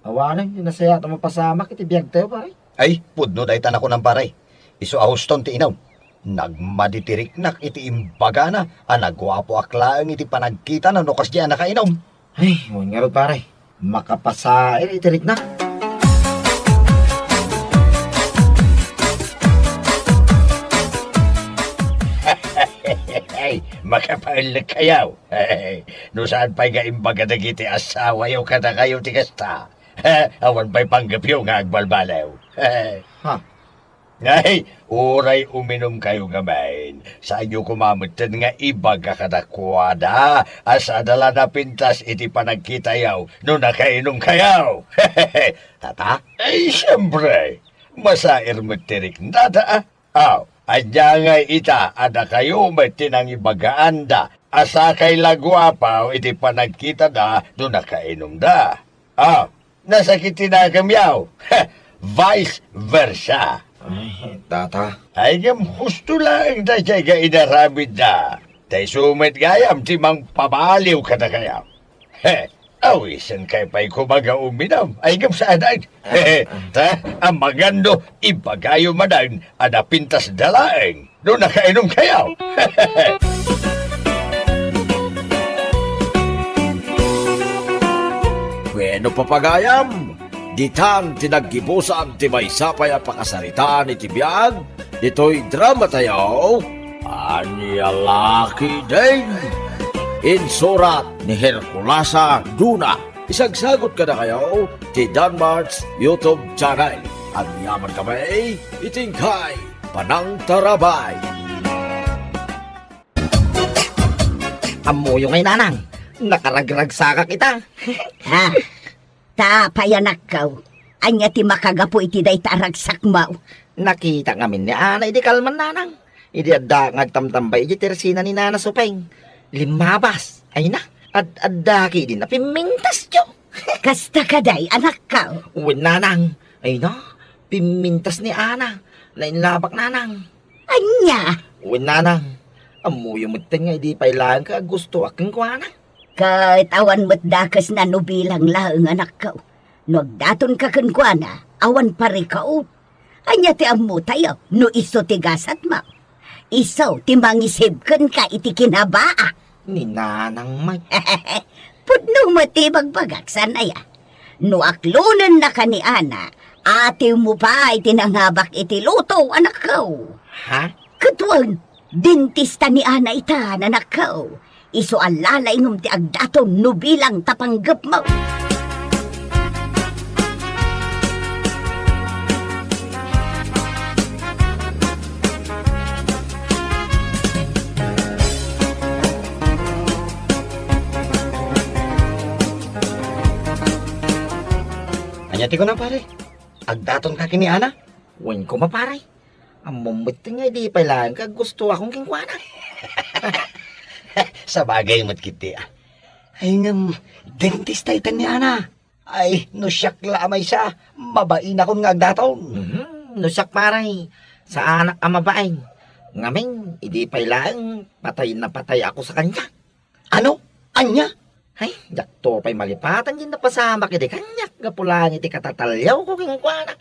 Awanen ti nasayaat a mapasamak iti biagtayo, pare. Ay, pudno dayta nakunam, pare. Isu a huston ti inum. Nagmadi ti riknak iti imbagana a naguapoak laeng iti panagkitana no kasdiay a nakainum. Ay, wen ngarud, pare. Makapasair iti riknak. Ay, makapaellek kayo. No saan pay nga imbaga dagiti asawayo kadakayo ti kasta, awan pay panggepyo nga agbalbaliw. Ha? Ay, uray uminum kayo ngamin, saanyo koma metten nga ibaga kadakuada a sada la napintas iti panagkitayo no nakainum kayo. Tata? Ay, siempre, masair met ti riknada, a. Aw, ania ngay ita a dakayo met ti nangibagaanda a sakay la guapo iti panagkitada no nakainumda? Aw, nasakit ti nakemyo. Vice versa. Ay, tata. Ay, ngem husto laeng daydiay nga inaramidda. Ta isu met gayam ti mangpabaliw kadakayo. He, awisen kay pay koma nga uminum. Ay, ngem saan. Ah, ah. Ta, amangan no ibagayo manen a napintasda laeng no nakainum kayo. Bueno, papagayam, ditan ti naggibusan ti maysa pay a pakasaritaan iti biag ditoy dramatayo, Ania la ketdin? Insurat ni Herculasa Duna. Isagsagut kadakayo ti Danmart's YouTube channel. Agyaman kami iti inkay panangtarabay. Ammoyo ngay, nanang, nakaragragsakak ita. Ha? Ta apay, anakko, ania ti makagapu iti dayta a ragsakmo? Nakitak ngamin ni Ana idi kalman, nanang. Idi adda nga agtamtambay idiay tersina ni Nana Supeng, limmabas. Ay na, ad-adda ketdin a pimmintas, Diyo. Kasta kadi, anakko. Wen, Nanang. Ay na, pimmintas ni Ana. Nainlabak, Nanang. Ania? Wen, Nanang. Ammoyo metten nga idi pay laeng ket aggustoak kenkuana. Ket awan met dakesna no bilang laeng, anakko. No agdatonka kenkuana, awan parikaw. Ania ti ammotayo no isu ti gasatmo? Isu ti mangisib kenka iti kinabaa. Ni Nanang met. Pudno met ti ibagbagak, saan aya? No aklonennaka ni Ana, atiwmo pay ti nangabak iti luto, anakko. Ha? Ket wen, dentista ni Ana itan, anakko. Isu a lalaingem ti agdaton no bilang ta panggepmo. Ania ti kuna, pare? Agdatonka ken ni Ana? Wen koma, pare. Ammom met nga idi pay laeng ket aggustoakon kenkuana. Sabagay met ketdi, a. Ay, ngem, dentista itan ni Ana. Ay, no siak la a maysa, mabainakon nga agdaton. Mhm, no siak, pare, saanak a mabain. Ngamin, idi pay laeng, patay na patay ako sa kaniak. Ano? Ania? Ay, diakto pay malipatan ti napasamak idi kaniak gapu laeng iti katataliawko kenkuana.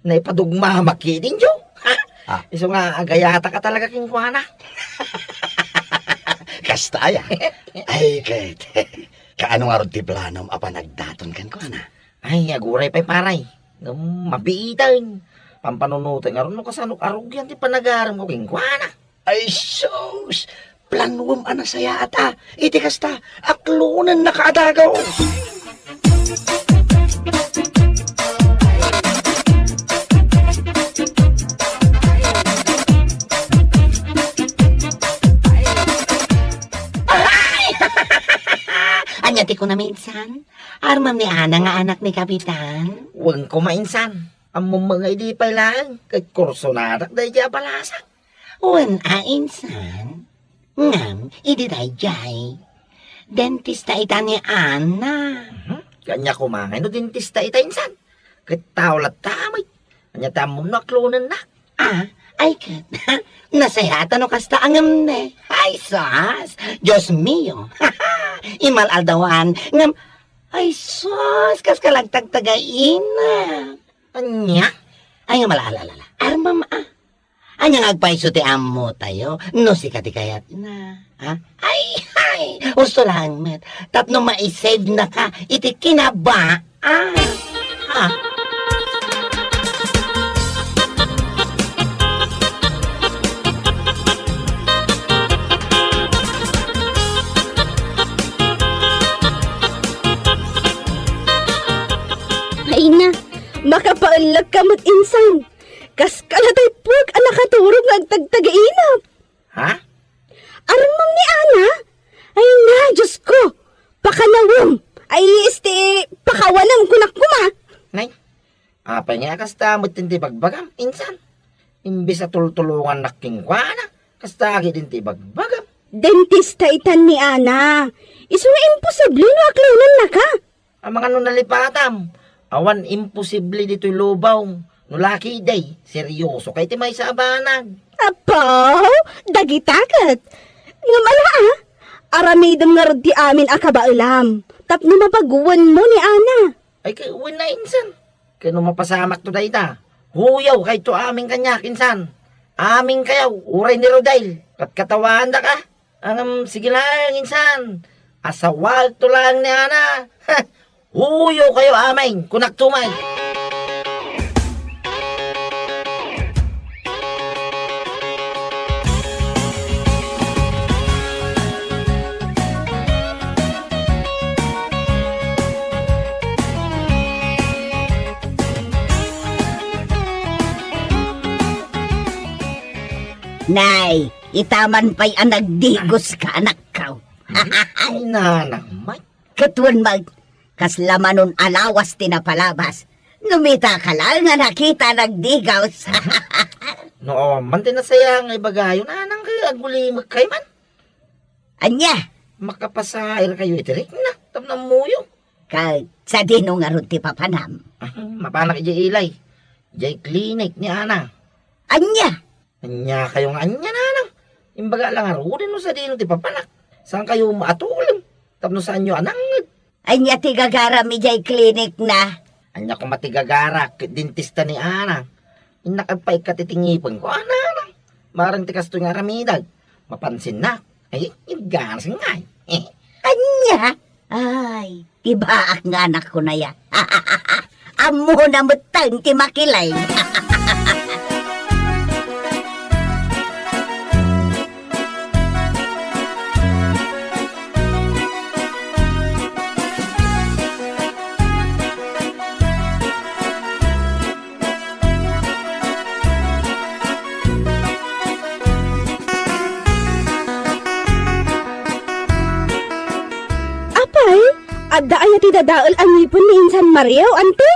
Naipadugmamak ketdin, Diyo. Ha? Ah. Isu nga agayataka talaga kenkuana. Kasta aya? Ay, ket, kaano ngarud ti planom a panagdaton kenkuana? Ay, aguray pay, pare. Ngem mabiiten. Pampanunoten ngarud no kasano arugian ti panagaremko kenkuana. Ay, sus! Planuem a nasayaat a. Iti kasta, aklonennaka a dagaw. Ay! Ania ti kunam insan? Armam ni Ana nga anak ni Kapitan? Wen koma insan. Ammom nga idi pay laeng, ket kursonadak daydiay a balasak. Wen a, insan. Ngem, idi daydiay, dentista ita ni Ana. Mhm. Ania koma ngay no dentista ita, insan? Ket tao latta met. Ania ti ammom no aklonennak? Ah, ay ket. Nasayaat a no kasta a ngem ne. Ay, sus! Dios mio! Imal-aldawan, ngem, ay, sus! Kas ka la agtagtagaina. Ania? Ay, ngem ala, ala, ala, ala. Armam a. Ania nga agpayso ti ammotayo no sika ti kayatna? Ha? Ay, ay! Husto laeng met tapno maisave-naka iti kinabaa. Ha? Ay na, makapaellek ka met insan. Kas kala tay puek a nakaturog nga agtagtagainap. Ha? Armam ni Ana? Ay na, Diyos ko! Pakanawem! Ay, este, pakawanem, kunak koma! Nay, apay nga kasta met ti bagbagam, insan? Imbes a tultulongannak kenkuana, kasta ketdin ti bagbagam. Dentista itan ni Ana. Isu nga imposible no aklonennaka. Amangan no nalipatam, awan imposible ditoy lubong. No la ketdi, seriosoka iti maysa a banag. Apo, dagita ket. Ngem ala, a, aramidem ngarud ti amin a kabaelam tapno mapaguenmo ni Ana. Ay, ket wen a insan. Ket no mapasamakto dayta, huyawkayto amin kaniak insan. Aminkayo, uray ni Rodel, ket katawaandak a. Ngem, sige laeng insan. Asawaekto laeng ni Ana. Huyawkayo amin, kunakto met. Nay, ita man pay a nagdigos ka, anakko. Ay, Nanang met. Ket wen met, kasla manon a lawas ti napalabas. No mitaka laeng a nakita a nagdigos. No awan man ti nasayaat nga ibagayo, nanang, ket agulimekkay man. Ania? Makapasairkayo iti rikna tapno ammoyo. Ket sadino ngarud ti papanam? Ah, mapanak idiay ilay. Idiay klinik ni Ana. Ania? Ania kayo nga ania, nanang? Imbaga la ngaruden no sadino ti papanak. Saan kayo maatulem? Tapno saanyo a nangngeg? Ania ti gagaram idiay klinikna? Ania koma ti gagarak ket dentista ni Ana. Innak agpaikkat iti ngipenko, a, nanang. Marang ti kastoy nga aramidek. Mapansinnak. Ay, igganas ngay. Ania? Ay, ti baak nga anakko naya. Ammona metten ti makiling. Apay, adda aya ti dadael a ngipen ni Insan Mario, anti?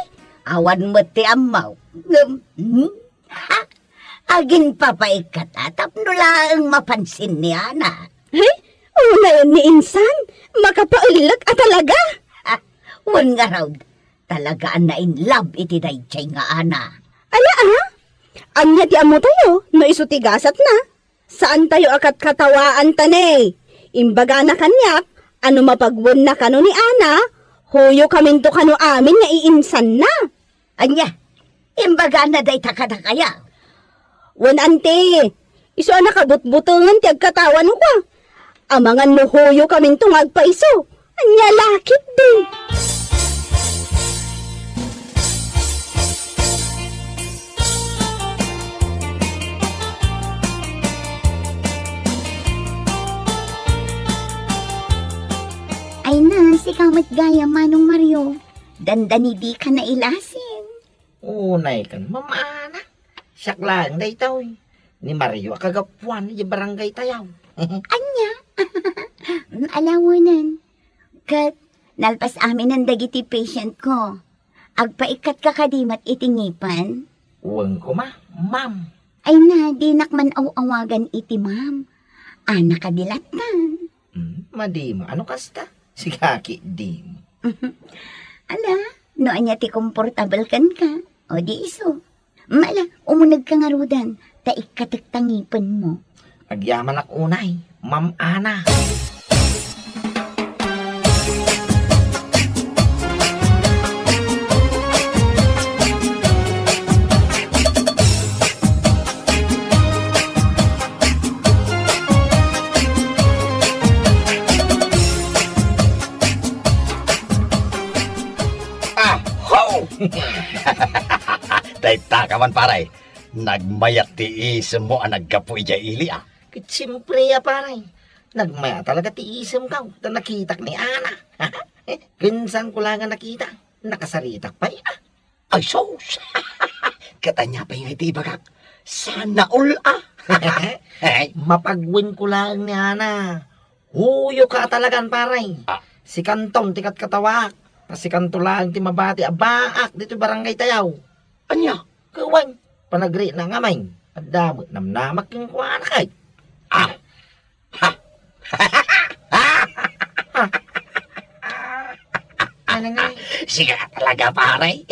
Awan met ti ammo. Ngem, hmm? Ha? Aginpapaikkata tapno laeng mapansin ni Ana. Ay, unayen ni Insan, makapaellek a talaga. Ah, wen ngarud, talaga a na-in love iti daydiay nga Ana. Ala, a? Ania ti ammotayo no isu ti gasatna? Saantayo a katkatawaanta ne. Imbagana kaniak a no mapagwenna kano ni Ana, huyokaminto kano amin nga iinsanna. Ania? Imbagana dayta kadakayo? Wen, anti, isu a nakabutbutengen ti agkatawankua. Amangan no huyokaminto nga agpaiso. Ania la ketdi? Ay na, sika met gayam, Manong Mario. Dandani dika nailasin. Unay kan, Ma'am Ana. Siak laeng daytoy. Ni Mario a kagapuan idiay barangaytayo. Ania? Ala, wen. Ket nalpas aminen dagiti patientko. Agpaikkatka kadi met iti ngipen? Wen koma, ma'am. Ay na, dinak man aw-awagan iti ma'am. Ana kadi latta? Hmm, madimo. Ano kasta? Sigaki, dimo. Ala, no ania ti komportabel kenka, o di isu. Mala, umunegka ngaruden, ta ikkatek ta ngipenmo. Agyamanak unay, Ma'am Ana. Aho! Dayta ka man, pare. Nagmayat ti isemmo a naggapu idiay ili, a. Ket siempre a, pare. Nagmayat talaga ti isemko ta nakitak ni Ana. Ken saanko la nga nakita, nakasaritak pay, a. Ay, sus! Ket ania pay ngay ti ibagak? Sana all, a. Mapagwenko laeng ni Ana. Huyoka a talagan, pare. A. Sikanton ti katkatawaak. Ta sikanto laeng ti mabati a baak ditoy barangaytayo. Ania? Ket wen, panagrikna ngamin. Adda met namnamak kenkuana kay. A. Ha? Ano nga? Sika talaga, pare.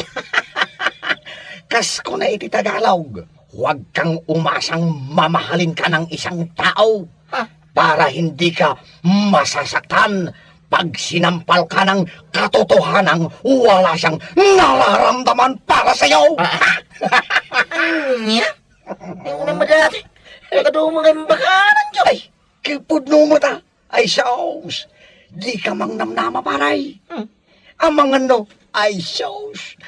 Kas kuna iti Tagalog, huwag kang umasang mamahalin ka ng isang tao, ha, para hindi ka masasaktan pag sinampal ka ng katotohanan wala siyang nararamdaman para sa'yo. Ania? Ay, unay madati. Nakaduma nga imbakanan, Diyo. Ay, kipudno mo ta. Ay, sus. Di ka mang namnama, paray. Hmm. Amangan no. Ay, sus.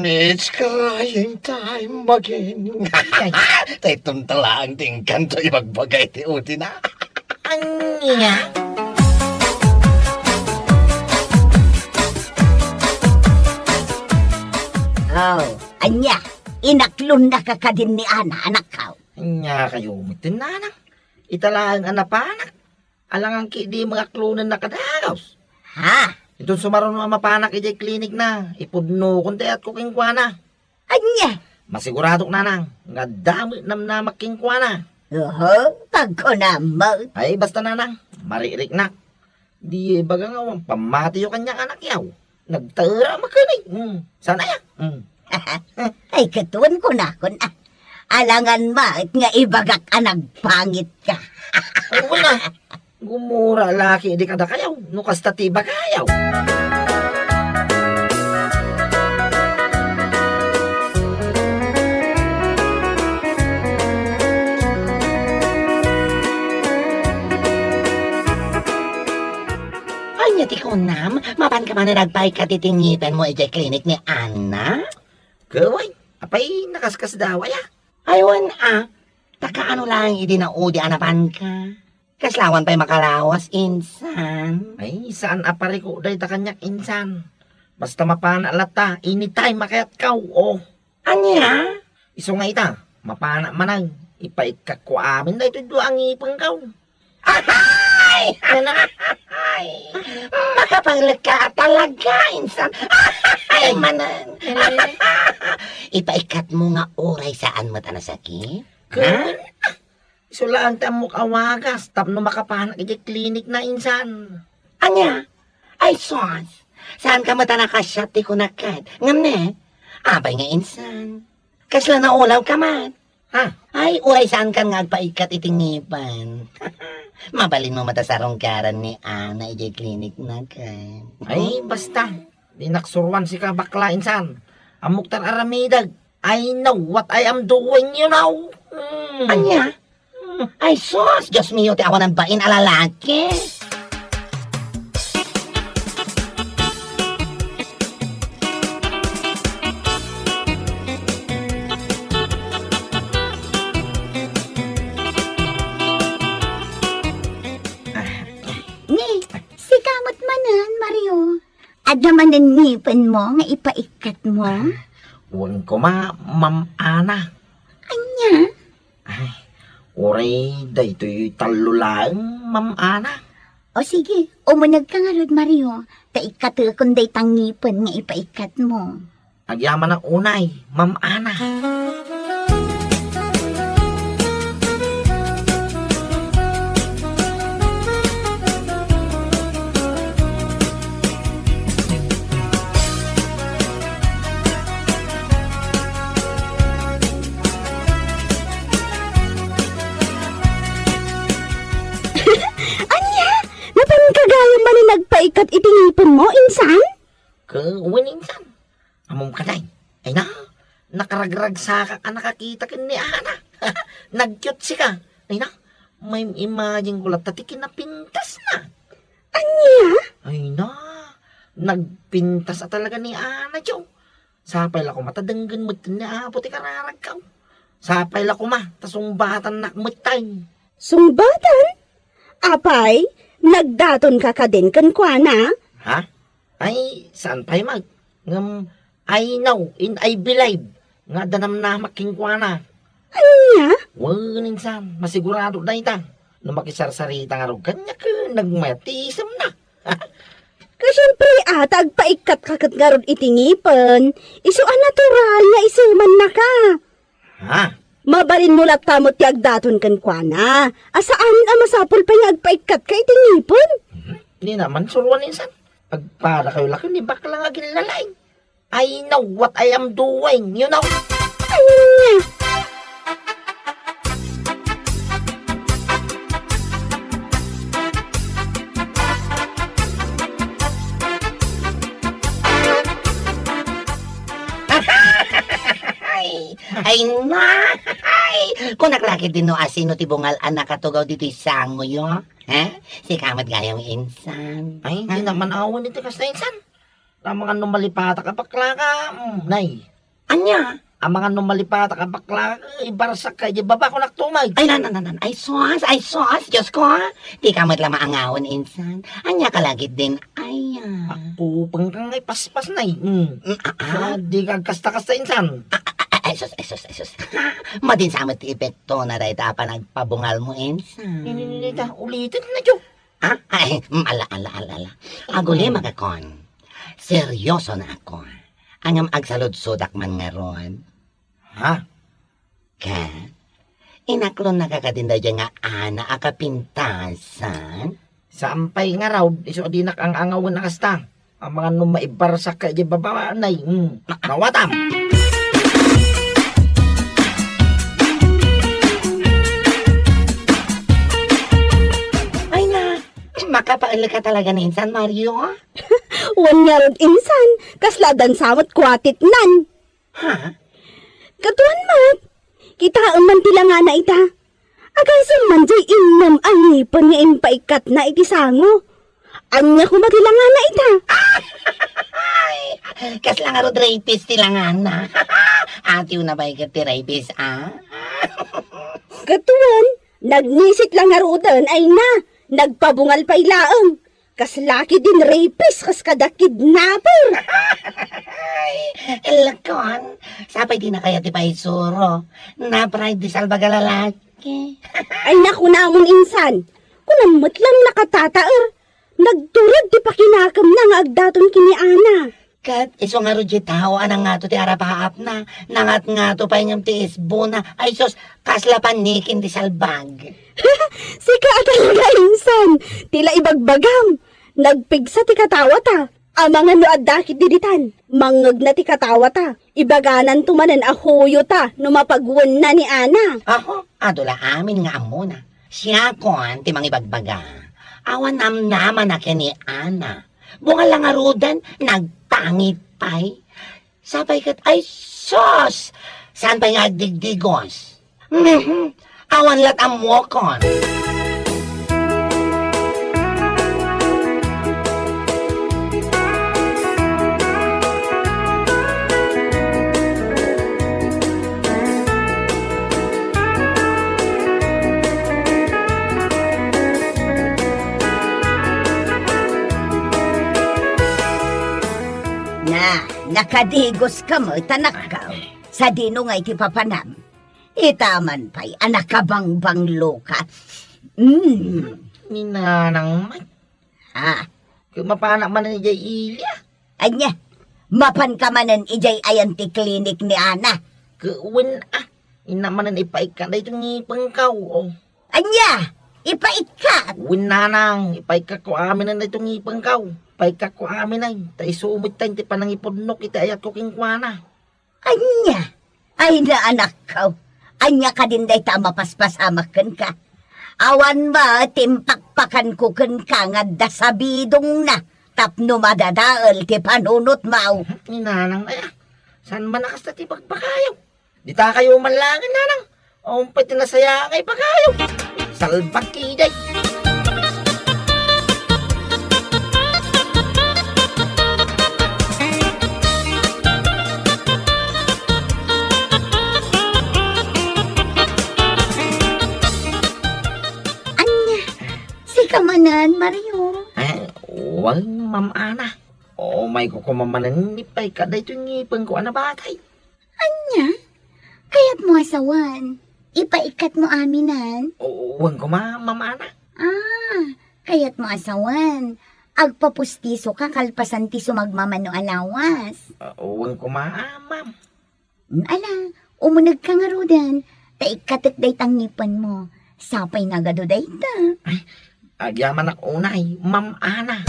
It's crying time again. Tay tuntalaang ti engkanto ibagbaga iti utina. Ania? Oh, ania? Inaklonnaka kadin ni Ana, anakko? Ania kayo met, nanang? Ita laeng a napanak. Alangan ketdi nga aklonenna kadagus. Ha? Inton sumaruno a mapanak idiay klinikna, ipudnokon ti ayatko kenkuana. Ania? Masiguradok, nanang, nga adda met namnamak kenkuana. Oho, pagkunam met. Ay, basta, nanang, maririknak. Di ibaga nga awan pammatiyo kaniak a anakyo. Nagtaera manen. Hmm. Saan aya? Hmm. Ay, ket wen kunakon, ah. Alangan met nga ibagak a nagpangitka. Ay, wen a. Gumura laki idi kadakayo, no kasta ti ibagayo. Ania ti kunam? Mapanka manen agpaikkat iti ngipenmo idiay klinik ni Ana? Ket wen, apay nakaskasdaaw aya? Ay, wen a. Ta kaano laeng idi naudi a napanka? Kasla awan pay makalawas, insan. Ay, saan a parikok dayta kaniak, insan. Basta mapanak latta, anytime a kayatko, oh. Ania? Isu nga ita, mapanak manen, ipaikkatko amin daytoy dua a ngipenko. Ahay! Ano? Ahay! Makapangleka a talaga, insan. Ahay manen! Ipaikkatmo nga uray saan met a nasakit? Ket, ha? Isu laeng ti ammok a wagas tapno makapanak idiay klinikna, insan. Ania? Ay, sus! Saanka met a nakasiat ti kunak ket? Ngem ne? Apay nga, insan? Kasla naulawka met? Ha? Ay, uray saankan nga agpaikkat iti ngipen. Mabalinmo met a sarungkaran ni Ana idiay klinikna ket. Ay, basta. Dinak suruan sika, bakla, insan. Ammok ti ar-aramidek. I know what I am doing, you know. Hmm. Ania? Hmm. Ay, sus! Dios mio, ti awanan bain a lalaki! Ni, sika met manen, Mario. Adda manen ngipenmo nga ipaikkatmo? Wen koma, Ma'am Ana. Ania? Ay, uray daytoy tallo laeng, Ma'am Ana. O sige, umunegka ngarud, Mario, ta ikkatekon dayta ngipen nga ipaikkatmo. Agyamanak unay, Ma'am Ana. Ania? Napanka gayam manen agpaikkat iti ngipenmo, insan? Ket wen, insan. Ammom kadi? Ay na, nakaragragsakak a nakakita ken ni Ana. Nagkiutsika. Ay na, maim-imagine ko latta ti kinapintasna. Ania? Ay na, nagpintas a talaga ni Ana, Joe. Sapay la koma ta denggen met ni Apo ti kararagko. Sapay la koma ta sungbatannak met tay. Sungbatan? Apay, nagdatonka kadin kenkuana? Ha? Ay, saan pay met. Ngem, I know and I believe nga adda namnamak kenkuana. Ania? Wen, insan, masigurado dayta. No makisarsarita ngarud kaniak, nagmayat ti isemna. Ket siempre, a, ta agpaikkatka ket ngarud iti ngipen, isu a natural nga isemannaka. Ha? Mabalinmo latta met ti agdaton kenkuana. A saan a masapul pay nga agpaikkatka iti ngipen? Mhm. Dina man suruan, insan. Agpadakayo la ken ni bakla nga aginlalaing. I know what I am doing, you know? Ania? Ay, ay, na! Ay! Kunak la ketdin no asino ti bungal a nakatugaw ditoy sangoyo, ha? Sika met gayam, insan. Ay, dina man awan iti kasta, insan. Amangan no malipatak a baklaka, mm, nay. Ania? Amangan no malipatak a baklaka, ibarsak ka, di baba ko naktumay. Ay, nan, nan, nan, nan. Ay, sus, ay, sus, Diyos ko, ha? Di ka met la maangawan, insan. Ania ka la ketdin, ay, ah. Ako, pangkang ay paspas, nay. Mm. Mm, ah, ah. Sa, di ka kasta-kasta, insan. Ah, ah, ah, ay, sus, ay, sus, ay, sus. Madin sa met ti epektona dayta a panagpabungalmo, insan. Ini, ini, ini, ta, ulitin na, Jo. Ah, ay, mm, ala, ala, ala, ala. Aguli, mm, magakon. Seryoso na ako. Ngem agsaludsodak man ngarud. Ha? Ket, inaklonnaka kadin daydiay nga Ana a kapintasan? Saan pay ngarud, isu a dinak ang-angawen a kasta. Amangan no maibarsak ka idiay babaanay. Hmm. Mawatam! Ay na, makapaelka talaga ni insan, Mario? Wen ngarud insan, kasla dansamot kuatitnan. Ha? Katuan met, kitaem man ti langana ita. Agasem man diay innem a ngipen nga impaikkatna iti sango. Ania koma ti langana ita? Ay, kasla ngarud rapist ti langana. Atiwna pay ket ti rapist, a? Katuan, nagnisit la ngaruden, ay na, nagpabungal pay laeng. Kasla ketdin rapist, kas kada kidnapper. Ay, lakon, sapay di na kaya ti paisuro. Napride ti salbag a lalaki. Ay, nakunamon insan. Kunam met lang nakatataer. Nagturod ti pakinakemna nga agdaton ken ni Ana. Ket isu ngarud ti tao a nangato ti arapaapna, nangatngato pay ngem ti isbona. Ay sus, kasla pannikin ti salbag. Sika a talaga, insan, ti la ibagbagam. Nagpigsa ti katawata. Amangan no adda ketdi ditan, mangngegna ti katawata. Ibagananto manen a huyota no mapagwenna ni Ana. Aho, adu la amin nga ammona. Siakon ti mangibagbaga. Awan namnamana ken ni Ana. Bunga la ngaruden, nagpangit pay. Sapay ket, ay sus! Saan pay nga agdigdigos? Mhm. Awan lat ammokon. Na, nakadigoska met, anakko. Sadino ngay ti papanam? Ita man pay a nakabangbangloka. Mm. Ni Nanang met. Ah. Ket mapanak manen idiay iya. Ania? Mapanka manen idiay ayan ti klinik ni Ana? Ket wen a, innak manen ipaikkat daytoy ngipengko, o. Ania? Ipaikkat? Wen Nanang, ipaikkatko aminen daytoy ngipengko. Ipaikkatko aminen, ta isu met ti panangipudnok iti ayatko kenkuana. Ania? Ay, na, anakko. Ania kadin dayta a mapaspasamak kenka? Awan met ti impakpakanko kenka nga adda sabidongna tapno madadael ti panunotmo. Ni Nanang aya, saan man a kasta ti bagbagayo? Ditakayo man laeng, Nanang. Awan pay ti nasayaat nga ibagayo. Salbag ketdi. Ania, sika manen, Mario? Eh, wen, Ma'am Ana. Umayko koma manen ipaikkat daytoy ngipengko a nabatay. Ania? Kayatmo a sawen, ipaikkatmo aminen? O, wen koma, Ma'am Ana. Ah, kayatmo a sawen, agpapustisoka kalpasan ti sumagmamano a lawas. Ah, wen koma, Ma'am. Ala, umunegka ngaruden, ta ikkatek dayta ngipenmo. Sapay nagadu dayta. Ay, agyamanak unay, Ma'am Ana.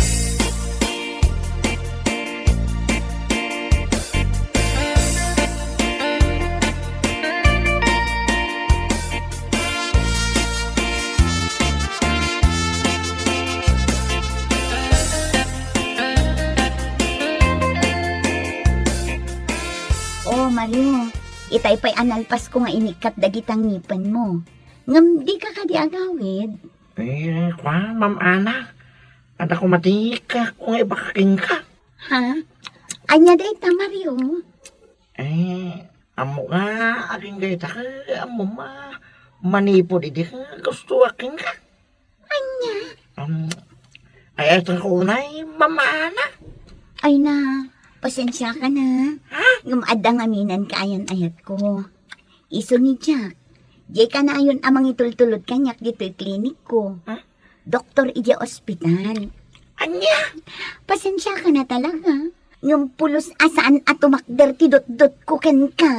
O, Mario, itay pay a nalpasko nga inikkat dagita ngipenmo. Ngem dika kadi agawid? Eh, kua, Ma'am Ana. Adda koma ti kaayatko nga ibagak kenka. Ha? Ania dayta, Mario? Eh, ammo nga, agingga ita, ammo ma-, manipud idi nga gustoak kenka. Ania? Um, ay, ay, unay, Ma'am Ana. Ay na, pasensiaka na. Ha? Ngem adda ngamin ti kaayan-ayatko. Isu ni Jack, diay kanayon a mangitultulod kaniak ditoy klinikko. Ha? Doktor idiay ospital. Ania? Pasensiaka na talaga. Ngem pulos a saan a tumakder ti dutdotko kenka.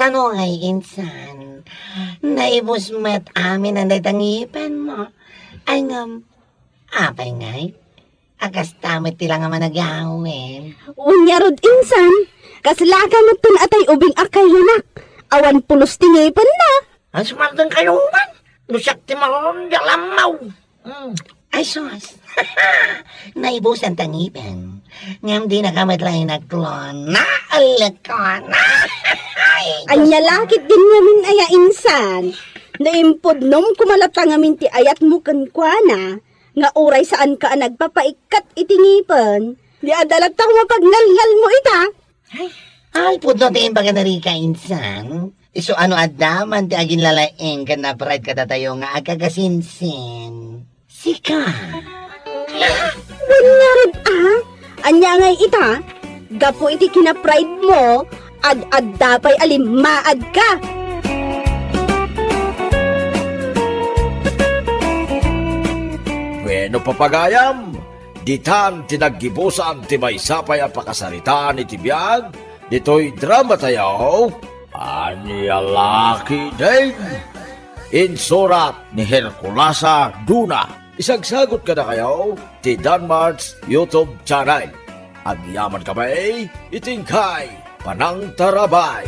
Ano ngay, insan? Naibus met amin a dayta ngipenmo. Ay ngem, apay ngay? A kasta met ti la nga managawid. Wen ngarud, insan, kaslaka met ti ubing a kayanak. Awan pulos ti ngipenna. Ay, sumarden kayo man. No siak ti maron, di alammaw. Hmm. Ay, sus. Naibusan ta ngipen. Ngem dinaka met la inaklon. Naalekon. Ay, ania la ketdin ngamin aya, insan? Naimpudnom koma latta ngamin ti ayatmo kenkuana, nga uray saanka a nagpapaikkat iti ngipen, di adda latta koma pagngalngalmo ita. Ay, pudno ti imbaga na rika, insan. Isu a no adda man ti aginlalaing ken na-pride kadatayo nga agkakasinsin. Sika. Wen ngarud a? Ania ngay ita? Gapu iti kina-pride mo, ad-adda pay a limmaadka. Bueno, papagayam, ditan ti naggibusan ti maysa pay a pakasaritaan iti biag ditoy drama tayo, Ania la ketdin? Insurat ni Herculasa Duna. Isagsagut kadakayo ti Danmart's YouTube channel. Agyaman kami iti inkay panangtarabay.